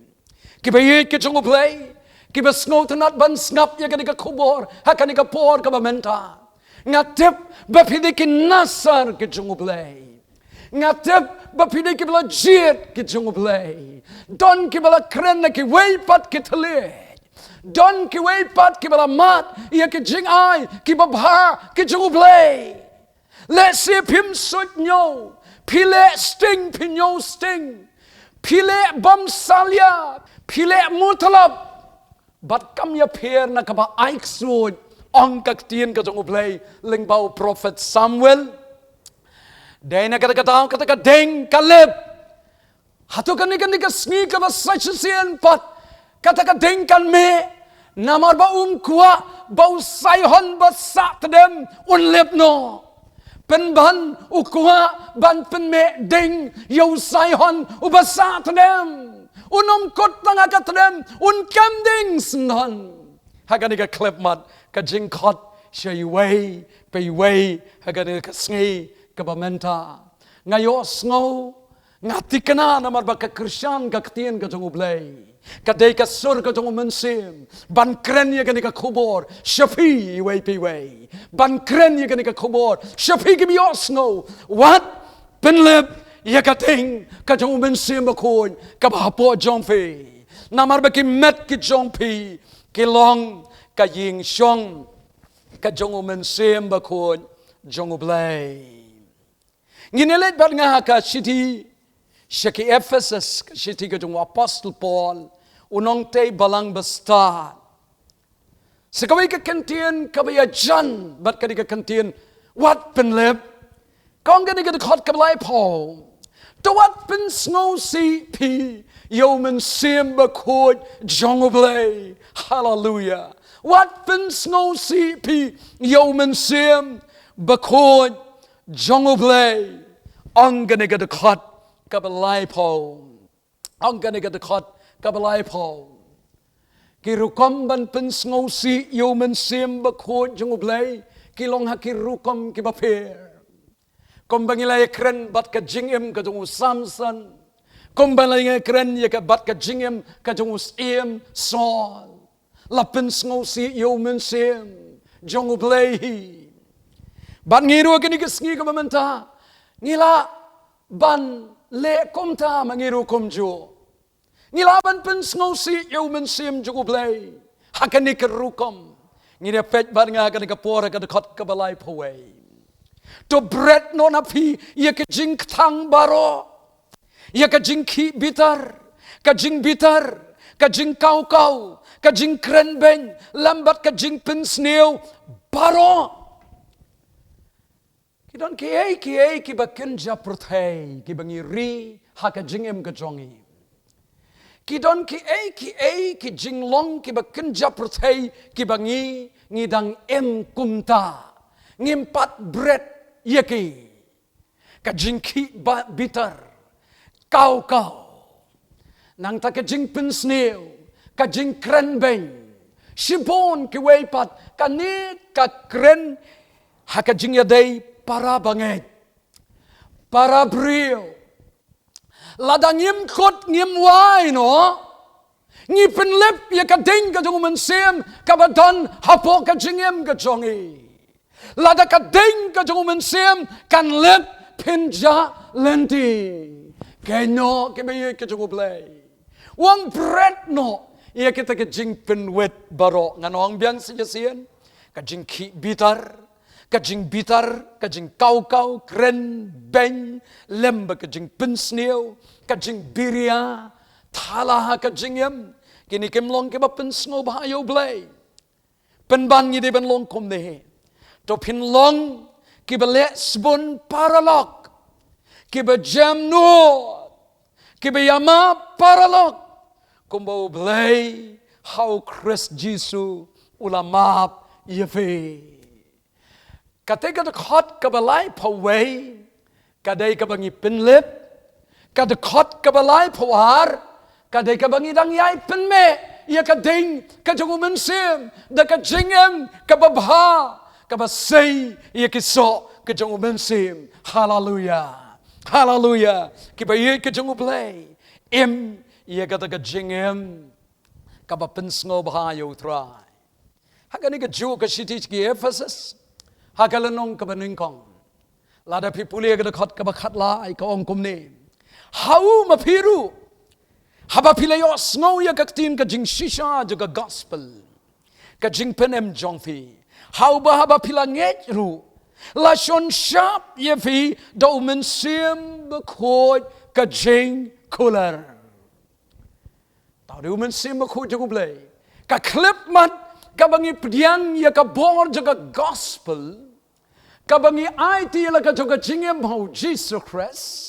Kiba ïeit ki jong U Blei, kiba sngewtynnat ban sngap ïa kane ka khubor ha kane ka por kaba mynta, nga tip ba phi dei ki nasar ki jong U Blei. Nga tip ba phi dei kiba la jied ki jong U Blei. Don kiba la kren na kiwei pat ki thylliej. Don kiwei pat kiba la mad ïa ki jingai kiba bha ki jong U Blei. Lehse phim suidñiew, phi leh sting, phi ñiew sting, phi leh bymsalia, phi leh mutlop. Bad kam ïapher na kaba ai ksuid, ong ka ktien ka jong U Blei lyngba u prophet Samuel. Dei na kata ka daw kata ka ding ka lip. Hato kane, kane ka sngi kaba sa shisien pat kata ka ding kan mih? Namar ba um kwah ba u Saihon ba sah tdem un lip noh. Pynban u kwah ban pynmih ding ïa u Saihon uba sah tdem. Un ym kut tang ha ka tdem, un kem ding syndon. Ha kane ka khyllipmat ka jingkhot sha iwei pa iwei ha kane ka sngi kaba mynta. Nga ïohsngew, nga thikna namar ba ka kyrshan ka ktien ka jong U Blei. Ka dei ka sur ka jong U Mynsiem ban kren ïa kane ka khubor sha phi iwei pa iwei. Ban kren ïa kane ka khubor sha phi kiba ïohsngew. Wat pynlip ïa ka ding ka jong U Mynsiem Bakhuid kaba hapoh jong phi. Namar ba ki met ki jong phi ki long ka ïing shong ka jong U Mynsiem Bakhuid jong U Blei. Ngin ïa leit bad nga ha ka shithi sha ki Ephesus, ka shithi ka jong u Apostle Paul, u nongtei balang ba stad. Sa kawei ka kyntien kaba ïajan bad kane ka kyntien wat pynlip. Ka ong kane ka dkhot kaba laiphew, to wat pynsngewsih phi ïa U Mynsiem Bakhuid jong U Blei. Haleluia. Wat pynsngewsih phi ïa U Mynsiem Bakhuid jong U Blei. Ong kane ka dkhot kaba laiphew. Ong kane ka dkhot kaba laiphew. Ki rukom ban pynsngewsih ïa U Mynsiem Bakhuid jong U Blei ki long ha ki rukom kiba pher. Kumba ngi la ïakren bad ka jingim ka jong u Samson. Kumba la ïakren ïa ka bad ka jingim ka jong u Syiem Saul. La pynsngewsih ïa U Mynsiem jong U Blei hi. Bad ngi ruh kane ka sngi kaba mynta ngi lah ban leh kumta ma ngi ruh kumjuh. Ngi lah ban pynsngewsih ïa U Mynsiem jong U Blei ha kane ka rukom. Ngin ïa peit bad nga ha kane ka por ha ka dkhot kaba laiphew wei. To bret noh na phi ïa ka jingkthang baroh. ïa ka jingkhih bitar, ka jingbitar, ka jingkawkaw, ka jingkrenbeiñ, lem bad ka jingpynsniew baroh. Ki don kiei kiei kiba kynja pyrthei kiba ngi ri ha ka jingim ka jong ngi. Ki don kiei kiei ki jinglong kiba kynja pyrthei kiba ngi, ngi dang im kumta. Ngim pat bret ïa ki. Ka jingkhih ba-, bitar, kawkaw, nangta ka jingpynsniew, ka jingkrenbeiñ. Shibun kiwei pat kane ka kren ha ka jingïadei para bangeit, para briew. Lada ngim kut ngim wai noh, ngi pynlip ïa ka ding ka jong u Mynsiem kaba don hapoh ka jingim ka jong ngi. Lada ka ding ka jong u Mynsiem kan lip, phin jah lynti. Kynnoh kiba ïeit ka jong u Blei, wat bret noh ïa kita ki jingpynwit baroh. Ngan ong biang shisien, ka jingkhih bitar, ka jingbitar, ka jingkawkaw, krenbeiñ, lem bad ka jingpynsniew, ka jingbiria thala ha ka jingim, kine kim long kiba pynsngewbha ïa u Blei. Pynban ngi dei ban long kumne. To phin long kiba leh sbun paralok, kiba jem nud, kiba ïamap paralok, kumba u Blei ha u Khrist Jisu u la map ïa phi. Kata ka dkhot kaba laiphew wei ka dei kaba ngi pynlip. Ka dkhot kaba laiphew ar ka dei kaba ngi dang ïai pynmih ïa ka ding ka jong u Mynsiem da ka jingim kaba bha, kaba sei ïa ki soh ka jong u Mynsiem. Haleluia. Haleluia. Kiba ïeit ka jong u Blei, im ïa kata ka jingim kaba pynsngewbha ïa u Trai. Ha kane kajuh ka shithi ki Ephesus, ha ka lynnong kaba nyngkong, lada phi pule ka dkhot kaba khatlai, ka ong kumne: Ha u ma phi ruh, haba phi la ïohsngew ïa ka ktien ka jingshisha jong ka gospel, ka jingpynim jong phi, ha uba haba phi la ngeit ruh, la shon shap ïa phi da u Mynsiem Bakhuid ka jingkular. Tang da u Mynsiem Bakhuid jong u Blei. Ka khyllipmat kaba ngi pdiang ïa ka bor jong ka gospel, kaba ngi aiti ïa la ka jong ka jingim ha u Jisu Khrist.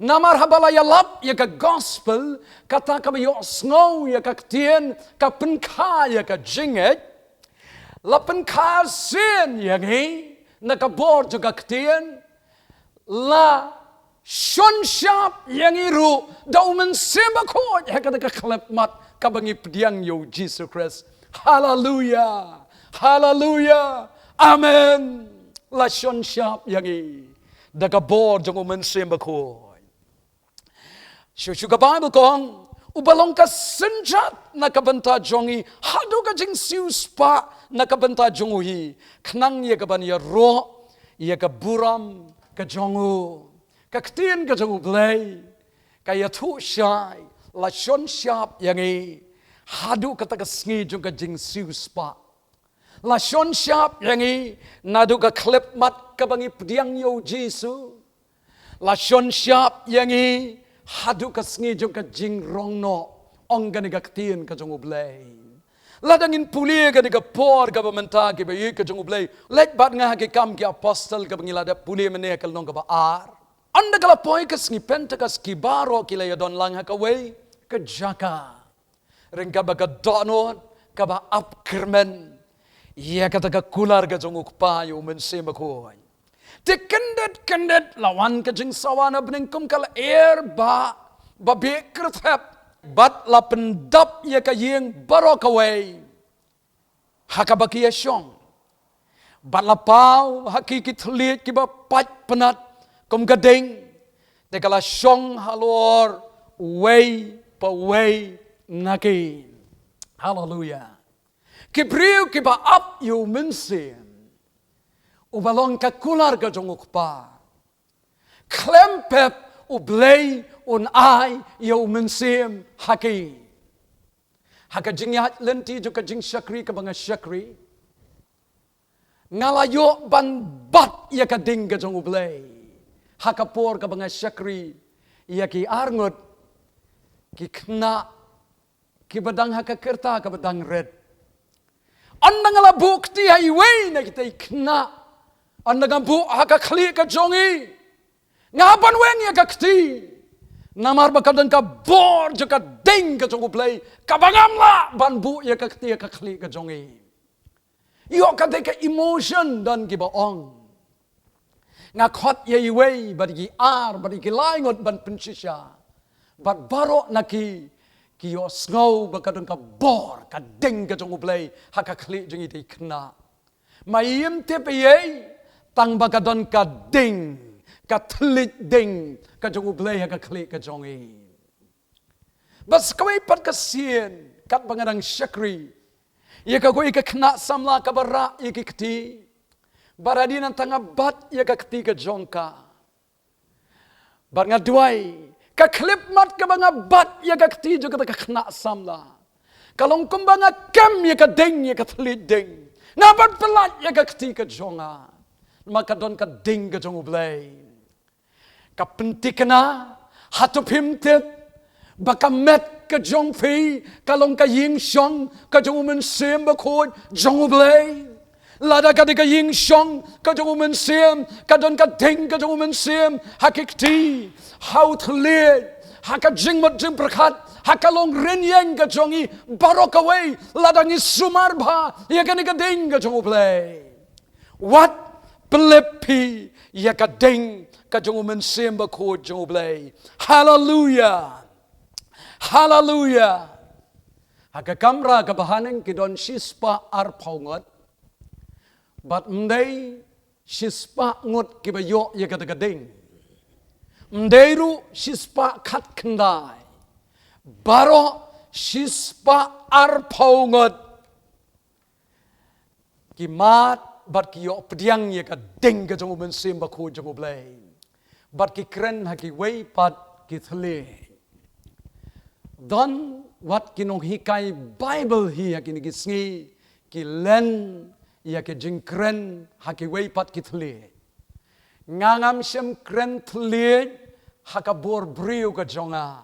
Namar haba la ïalap ïa ka gospel, kata kaba ïohsngew ïa ka ktien, ka pynkha ïa ka jingngeit, la pynkha sien ïa ngi na ka bor jong ka ktien, la shon shap ïa ngi ruh da u Mynsiem Bakhuid ha kata ka khyllipmat kaba ngi pdiang ïa u Jisu Khrist. Haleluia. Haleluia. Amen. La shon shap ïa ngi da ka bor jong u Mynsiem Bakhuid. Shuh shuh ka Baibl ka ong, uba long ka synjat na ka bynta jong ngi haduh ka jingsiewspah na ka bynta jong u hi, khnang ïa kaban ïaroh ïa ka burom ka jong u. Ka ktien ka jong u Blei ka ïathuh shai, la shon shap ïa ngi haduh kata ka sngi jong ka jingsiewspah. La shon shap ïa ngi naduh ka khyllipmat kaba ngi pdiang ïa u Jisu. La shon shap ïa ngi haduh ka sngi jong ka jingrong noh, ong kane ka ktien ka jong u Blei. Lada ngin pule kane ka por kaba mynta, kiba ïeit ka jong u Blei, leit bad nga ha Ki Kam ki Apostol kaba ngi la dep pule mynne, ka lynnong kaba ar. Ynda ka la poi ka sngi Pentekost, ki baroh ki la ïadon lang ha kawei ka jaka. Ryngkat bad ka dohnud kaba ap kyrmen ïa kata ka kular ka jong u Kpa, ïa u Mynsiem Bakhuid. Te kyndit kyndit la wan ka jingsawa na bneng kum ka lyer ba, ba bieit kyrthep, bad la pyndap ïa ka ïing baroh kawei ha kaba ki ïashong. Bad la paw ha ki ki thylliej kiba pait pynat kum ka ding, te ka la shong halor uwei pa uwei na ki. Haleluia. Ki briew kiba ap ïa u Mynsiem, uba long ka kular ka jong u Kpa, khlem pep u Blei un ai ïa u Mynsiem ha ki. Ha ka jingïaid lynti jong ka jingshakri kaba nga shakri, nga la ïoh ban bat ïa ka ding ka jong u Blei ha ka por kaba nga shakri ïa ki arngut ki khynnah kiba dang ha ka rta kaba dang rit. Ynda nga la buh kti ha iwei na kita i khynnah, ynda nga buh ha ka khlieh ka jong i, nga ban weng ïa ka kti. Namar ba ka don ka bor jong ka ding ka jong U Blei kaba ngam lah ban buh ïa ka kti ha ka khlieh ka jong i. Ïoh ka dei ka emotion, don kiba ong, nga khot ïa iwei bad ïa ki ar bad ïa ki lai ngut ban pynshisha. Bad baroh na ki, ki ïohsngew ba ka don ka bor ka ding ka jong U Blei ha ka khlieh jong ita i khynnah. Ma im tip ei, tang ba ka don ka ding, ka thylliej ding ka jong U Blei ha ka khlieh ka jong i. Bad sa kawei pat ka sien, katba nga dang shakri ïa ka kawei ka khynnah samla kaba rah ïa ki kti, bad hadien nangta nga bat ïa ka kti ka jong ka. Bad nga duwai, ka khyllipmat kaba nga bat ïa ka kti jong kata ka khynnah samla, ka long kumba nga kem ïa ka ding, ïa ka thylliej ding. Nga ban pyllait ïa ka kti ka jong nga, namar ka don ka ding ka jong U Blei. Ka pynthikna, hato phim tip ba ka met ka jong phi ka long ka ïingshong ka jong U Mynsiem Bakhuid jong U Blei? Lada ka dei ka ïingshong ka jong U Mynsiem, ka don ka ding ka jong U Mynsiem ha ki kti, ha u thylliej, ha ka jingmut jingpyrkhat, ha ka long rynïeng ka jong i baroh kawei, lada ngi sumar bha ïa kane ka ding ka jong U Blei. Wat pynlip phi ïa ka ding ka jong U Mynsiem Bakhuid jong U Blei. Haleluia. Haleluia. Ha ka kamra kaba haneng ki don shispah arphew ngut. Bad ym dei shispah ngut kiba ïoh ïa kata ka ding. Ym dei ruh shispah khatkhyndai. Baroh shispah arphew ngut ki mad bad ki ïoh pdiang ïa ka ding ka jong U Mynsiem Bakhuid jong U Blei. Bad ki kren ha kiwei pat ki thylliej. Don wat ki nonghikai Baibl hi ha kine ki sngi ki len ïa ki jingkren ha kiwei pat ki thylliej. Nga ngam shym kren thylliej ha ka bor briew ka jong nga.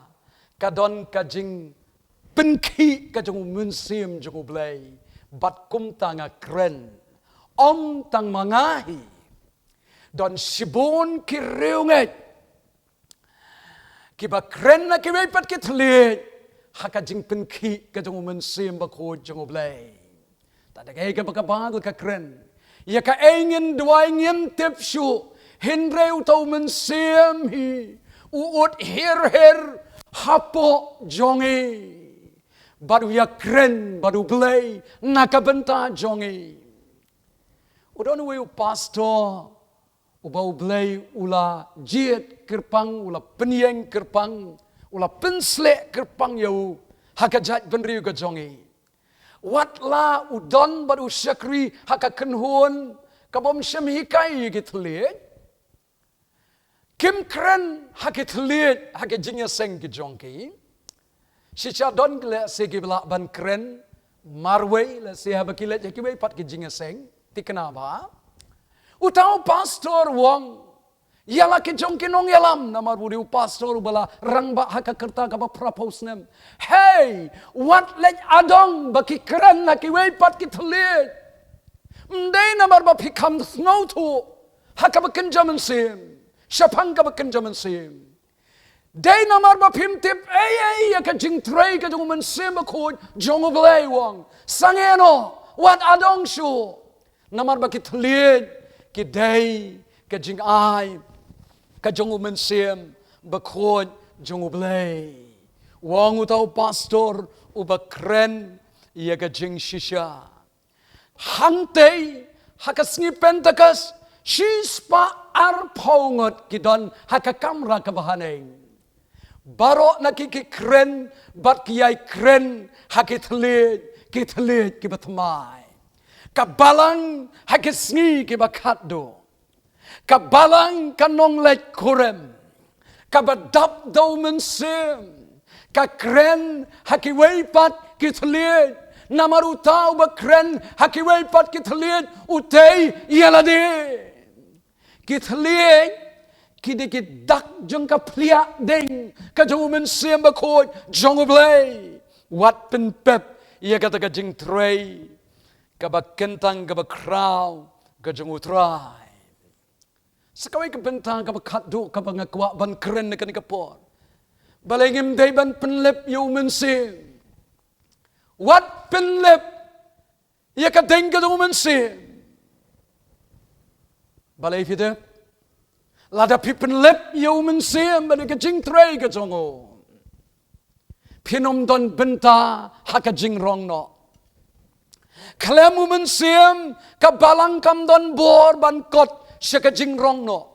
Ka don ka jingpynkhih ka jong U Mynsiem jong U Blei bad kumta nga kren. Ym tang ma nga hi, don shibun ki riewngeit kiba kren ha kiwei pat ki thylliej ha ka jingpynkhih ka jong U Mynsiem Bakhuid jong U Blei. Te da kaei kaba ka Baibl ka kren, ïa kaei ngin duwai ngim tip shuh, hynrei uta U Mynsiem hi u ud hir hir hapoh jong ngi, bad u ïakren bad U Blei na ka bynta jong ngi. U don uwei u pastor uba U Blei u la jied kyrpang, u la pynïeng kyrpang, u la pynsleh kyrpang ïa u ha ka jaitbynriew ka jong ngi. Wat la u don bad u shakri ha ka kynhun kabym shym hikai ïa ki thylliej, kim kren ha ki thylliej ha ki jingïaseng ki jong ki. Shisha don lehse kiba lah ban kren marwei, lehse haba ki leit ha kiwei pat ki jingïaseng. Thikna ba uta u pastor u ong ïa la ki jong ki nongïalam, namar u dei u pastor uba la rangbah ha ka rta kaba phraphew snem. Hei, wat leit adong ba ki kren ha kiwei pat ki thylliej. Ym dei namar ba phi kham sngewthuh ha kaba kynja mynsiem, shaphang kaba kynja mynsiem. Dei namar ba phim tip ei ei ïa ka jingtrei ka jong U Mynsiem Bakhuid jong U Blei, u ong. Sangeh noh, wat adong shuh. Namar ba ki thylliej ki dei ka jingai ka jong U Mynsiem Bakhuid jong U Blei. U ong uta u pastor uba kren ïa ka jingshisha. Hangtei ha ka sngi Pentekost, shispah arphew ngut ki don ha ka kamra kaba haneng. Baroh na ki ki kren bad ki ïai kren ha ki thylliej, ki thylliej kiba thymmai. Ka balang ha ki sngi kiba khatduh. Ka balang ka nongleit kurim kaba dap da U Mynsiem ka kren ha kiwei pat ki thylliej, namar uta uba kren ha kiwei pat ki thylliej u tei ïa lade. Ki thylliej Ki dei ki dak jong ka pliah ding ka jong u Mynsiem Bakhuid jong U Blei. Wat pynpep ïa kata ka jingtrei kaba kyntang kaba khraw ka jong U Trai. Sa kawei ka bynta kaba khatduh kaba nga kwah ban kren ha kane ka por. Balei ngim dei ban pynlip ïa u Mynsiem? Wat pynlip ïa ka ding ka jong u Mynsiem. Balei phi dei? Lada phi pynlip ïa u Mynsiem bad ïa ka jingtrei ka jong u, phin ym don bynta ha ka jingrong noh. Khlem u Mynsiem ka balang kam don bor ban kot sha ka jingrong noh.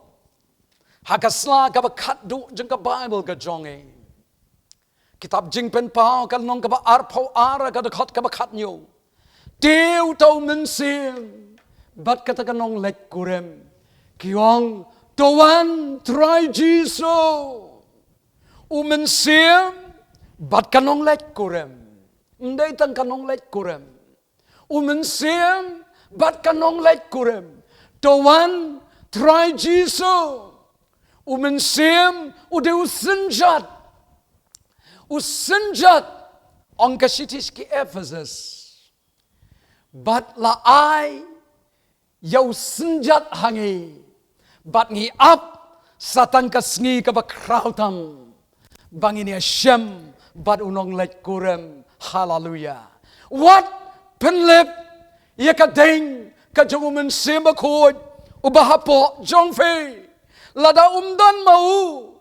Ha ka sla kaba khatduh jong ka Baibl ka jong ngi, kitab Jingpynpaw ka lynnong kaba arphew ar ka dkhot kaba khathynñiew. Te uta u Mynsiem bad kata ka nongleit kurim ki ong, to wan Trai Jisu. U Mynsiem bad ka nongleit kurim. Ym dei tang ka nongleit kurim. U Mynsiem bad ka nongleit kurim. To wan Trai Jisu. U Mynsiem u dei u synjat. U synjat, ong ka shithi sha ki Ephesus. Bad la ai ïa u synjat ha ngi. Bad ngi ap sa tang ka sngi kaba khraw tam ba ngin ïashem bad u nongleit kurim. Haleluia. Wat pynlip ïa ka ding ka jong u Mynsiem Bakhuid uba hapoh jong phi. Lada um don ma u,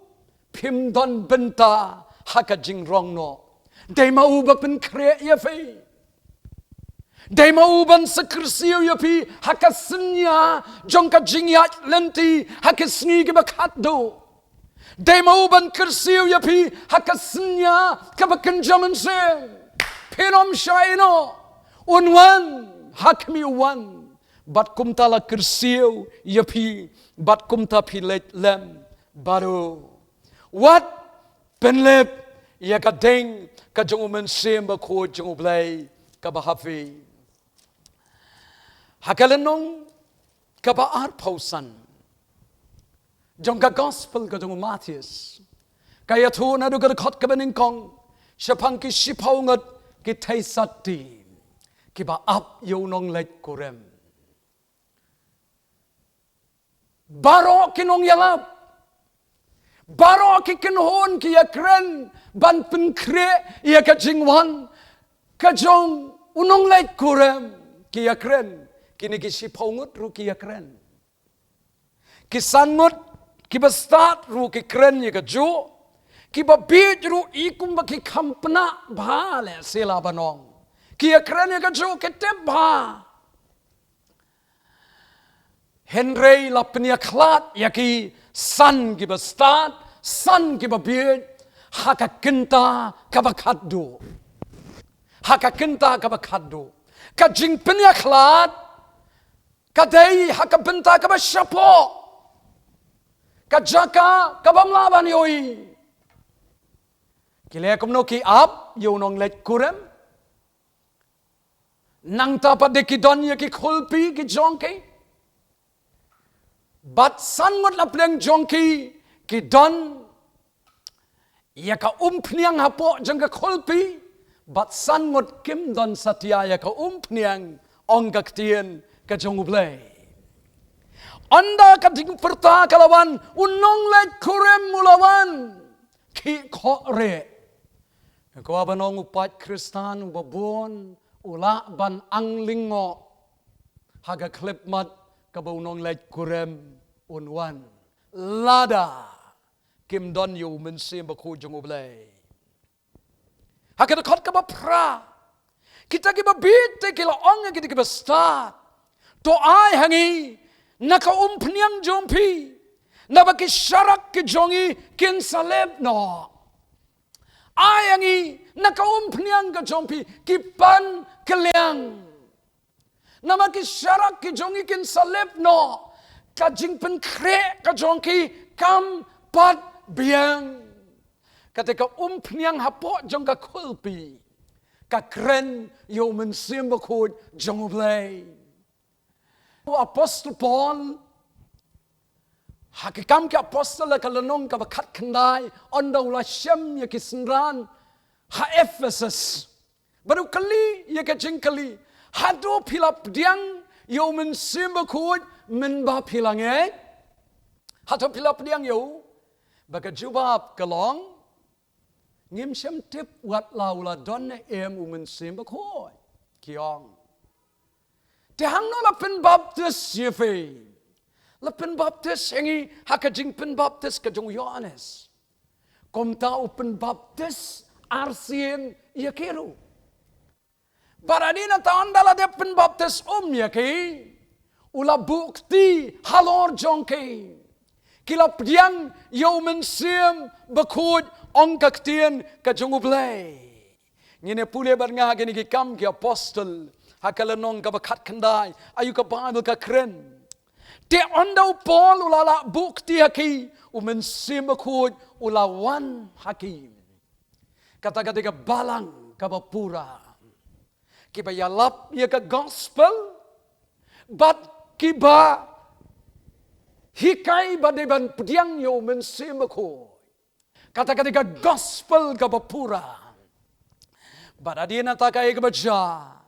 phim don bynta ha ka jingrong noh. Dei ma u ba pynkhreh ïa phi. Dei ma u ban sa kyrsiew ïa phi ha ka synñia jong ka jingïaid lynti ha ki sngi kiba khatduh. Dei ma u ban kyrsiew ïa phi ha ka synñia kaba kynja mynsiem. Phin ym shah ïehnoh. Un wan ha khmih, u wan. Bad kumta la kyrsiew ïa phi bad kumta phi leit lem bad u. Wat pynlip ïa ka ding ka jong u Mynsiem Bakhuid jong U Blei kaba ha phi. Ha ka lynnong kaba arphew san jong ka Gospel ka jong u Mathaios, ka ïathuh naduh ka dkhot kaba nyngkong shaphang ki shiphew ngut ki theisotti kiba ap ïa u nongleit kurim. Baroh ki nongïalap, baroh ki kynhun ki ïakren ban pynkhreh ïa ka jingwan ka jong u nongleit kurim. Ki ïakren, kine ki shiphew ngut ruh ki ïakren. Ki san ngut kiba stad ruh ki kren ïa kajuh. Kiba bieit ruh i kumba ki kham pynah bha leh, sila ba nong. Ki ïakren ïa kajuh, ki tip bha. Hynrei la pynïakhlad ïa ki san kiba stad, san kiba bieit, ha ka kynta kaba khatduh. Ha ka kynta kaba khatduh. Ka jingpynïakhlad ka dei ha ka bynta kaba shapoh, ka jaka kaba ym lah ban ïohi. Ki leh kumno? Ki ap ïa u nongleit kurim. Nangta pat de ki don ïa ki khulpi ki jong ki. Bad san ngut laphlang jong ki, ki don ïa ka umphniang hapoh jong ka khulpi. Bad san ngut kim don satia ïa ka umphniang, ong ka ktien ka jong U Blei. Ynda ka jingpyrta ka la wan, u nongleit kurim u la wan. Khih khoh rieh. Kwah ban ong u paid Khristan uba bun u lah ban ang lyngngoh ha ka khyllipmat kaba u nongleit kurim un wan, lada kim don ïa u Mynsiem Bakhuid jong U Blei. Ha ka dkhot kaba phra, kita kiba bieit te ki la ong ïa kita kiba stad, to ai ha ngi na ka umphniang jong phi, naba ki sharak ki jong ngi kin sa lip noh. Ai ha ngi na ka umphniang ka jong phi, ki pan kylliang. Namar ki sharak ki jong ngi kin sa lip noh, ka jingpynkhreh ka jong ki kam pat biang. Kata ka umphniang hapoh jong ka khulpi ka kren ïa u Mynsiem Bakhuid jong U Blei. U Apostol Paul Ha ki Kam ki Apostol ha ka lynnong kaba khatkhyndai, ynda u la shem ïa ki synran ha Ephesus, bad u kylli ïa ka jingkylli, hato phi la pdiang ïa u Mynsiem Bakhuid mynba phi la ngeit? Hato phi la pdiang ïa u? Bad ka jubab ka long, ngim shym tip wat la u la don ne em u Mynsiem Bakhuid, ki ong. Te hangno la pynbaptis ïa phi? La pynbaptis ïa ngi ha ka jingpynbaptis ka jong u Ïoannis. Kumta u pynbaptis arsien ïa ki ruh. Bad hadien nangta ynda la dep pynbaptis um ïa ki, u la buh kti halor jong ki. Ki la pdiang ïa u Mynsiem Bakhuid, ong ka ktien ka jong U Blei. Ngin ïa pule bad nga ha kine ki Kam ki Apostol, ha ka lynnong kaba khatkhyndai, aïu ka Baibl ka kren. Te ynda u Paul u la lah buh kti ha ki, u Mynsiem Bakhuid u la wan ha ki. Kata ka dei ka balang kaba pura. Kiba ïalap ïa ka gospel, bad kiba hikai ba dei ban pdiang ïa u Mynsiem Bakhuid. Kata ka dei ka gospel kaba pura. Bad hadien nangta kaei kaba jia?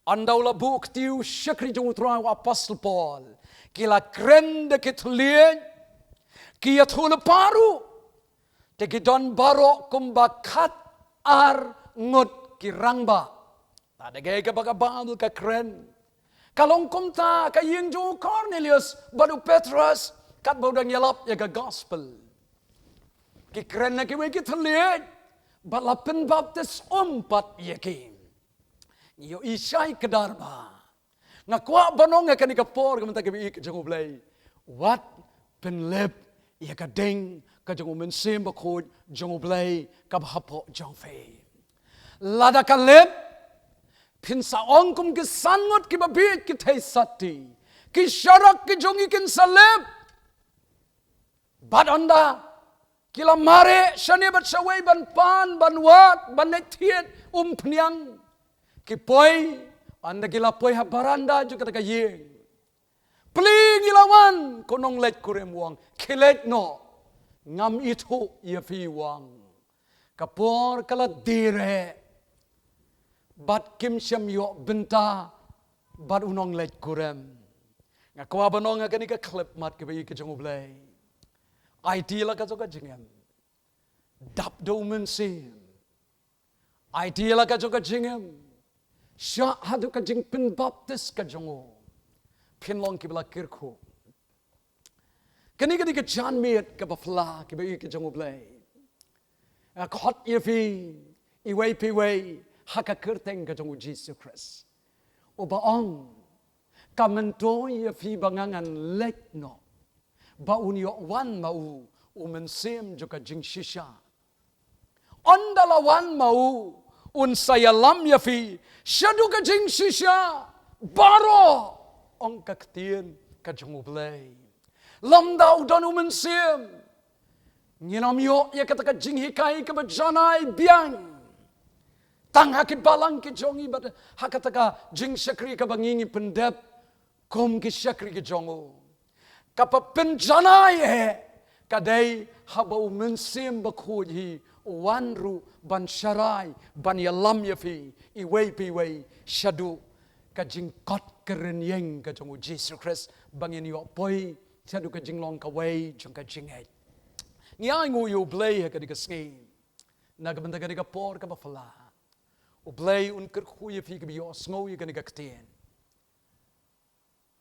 Ynda u la buh kti u shakri jong U Trai u Apostol Paul, ki la kren da ki thylliej, ki ïathuhlypa ruh. Te ki don baroh kumba khat ar ngut ki rangbah. Bad da kaei kaba ka Baibl ka kren, ka long kumta ka ïing jong u Kornelius bad u Petros, katba u dang ïalap ïa ka gospel. Ki kren na kiwei ki thylliej, bad la pynbaptis um pat ïa ki. Ngi ïohi shai kdar ba, nga kwah ban ong ha kane ka por, ka mynta ka baieit ka jong U Blei, wat pynlip ïa ka ding ka jong u Mynsiem Bakhuid jong U Blei kaba hapoh jong phi. Lada ka lip, phin sa ong kum ki san ngut kiba bieit ki thei sati, ki sharak ki jong ngi kin sa lip. Bad ynda ki la mareh shane bad shawei ban pan, ban wad, ban leit thied umphniang, ki poi, ynda ki la poi ha baranda jong kata ka ïing, plie ngi la wan, ko nongleit-kurim, u ong, khie leit noh, ngam ithuh ïa phi, u ong. Ka por ka la die reh, bad kim shym ïoh bynta bad u nongleit-kurim. Nga kwah ban ong ha kane ka khyllipmat ka baieit ka jong U Blei, aiti la ka jong ka jingim, dap da u Mynsiem. Aiti la ka jong ka jingim, shah haduh ka jingpynbaptis ka jong u, phin long kiba la kyrkhu. Kane ka dei ka janmiet kaba phylla ka baieit ka jong U Blei. Nga khot ïa phi iwei pa iwei ha ka kyrteng ka jong U Jisu Khrist, uba ong, ka myntoi ïa phi ba nga ngan leit noh, ba un ïoh wan ma u u Mynsiem jong ka jingshisha. Ynda la wan ma u, un sa ïalam ïa phi shaduh ka jingshisha baroh, ong ka ktien ka jong U Blei. Lymda u don u Mynsiem, ngin ym ïoh ïa kata ka jinghikai kaba janai biang tang ha ki balang ki jong ngi, bad ha kata ka jingshakri kaba ngi ngi pyndep kum ki shakri ki jong u. Kaba pynjanai eh ka dei haba u Mynsiem Bakhuid hi u wan ruh ban sharai, ban ïalam ïa phi iwei pa iwei shaduh ka jingkot ka rynïeng ka jong U Jisu Khrist, ba ngin ïoh poi shaduh ka jinglong kawei jong ka jingngeit. Ngi ainguh ïa U Blei ha kane ka sngi, na ka bynta kane ka por kaba phylla. U Blei un kyrkhu ïa phi kiba ïohsngew ïa kane ka ktien,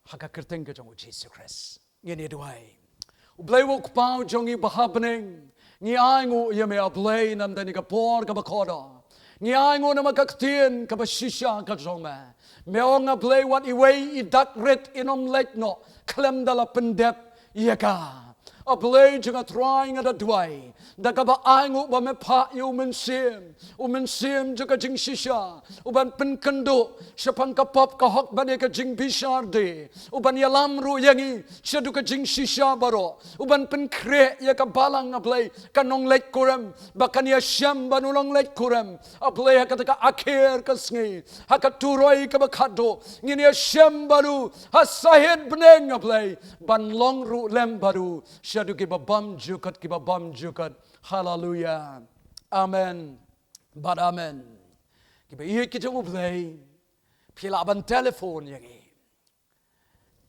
ha ka kyrteng ka jong U Jisu Khrist ngin ïa duwai. U Blei u Kpa u jong ngi ba ha bneng, ngi ainguh ïa me, A Blei, na ka bynta kane ka por kaba kordor. Ngi ainguh namar ka ktien kaba shisha ka jong me. Me ong, A Blei, wat iwei i dak rit in ym leit noh khlem da la pyndep ïa ka. A Blei jong nga Trai, nga da duwai da kaba ai nguh ba me phah ïa u Mynsiem, u Mynsiem jong ka jingshisha, u ban pynkynduh shaphang ka pop ka hok bad ïa ka jingbishar de, u ban ïalam ruh ïa ngi shaduh ka jingshisha baroh, u ban pynkhreh ïa ka balang, A Blei, ka nongleit kurim, ba kan ïashem bad u nongleit kurim, A Blei, ha kata ka akhir ka sngi, ha ka turoi kaba khatduh, ngin ïashem bad u ha sahit bneng, A Blei, ban long ruh lem bad u shaduh kiba bymjukut, kiba bymjukut. Haleluia. Amen bad amen. Kiba ïeit ki jong U Blei, phi lah ban telephone ïa ngi.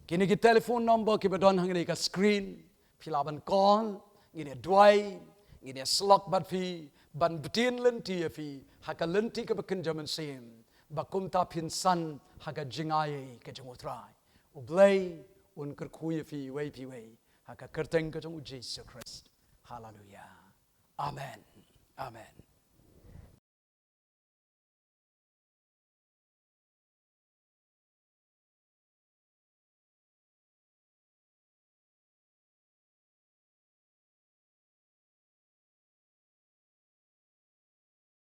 Kine ki telephone number kiba don hangne ha ka screen, phi lah ban call, ngin ïa duwai, ngin ïa syllok bad phi, ban btin lynti ïa phi ha ka lynti kaba kynja mynsiem, ba kumta phin san ha ka jingai ka jong U Trai. U Blei un kyrkhu ïa phi iwei pa iwei ha ka kyrteng ka jong U Jisu Khrist. Haleluia. Amen. Amen.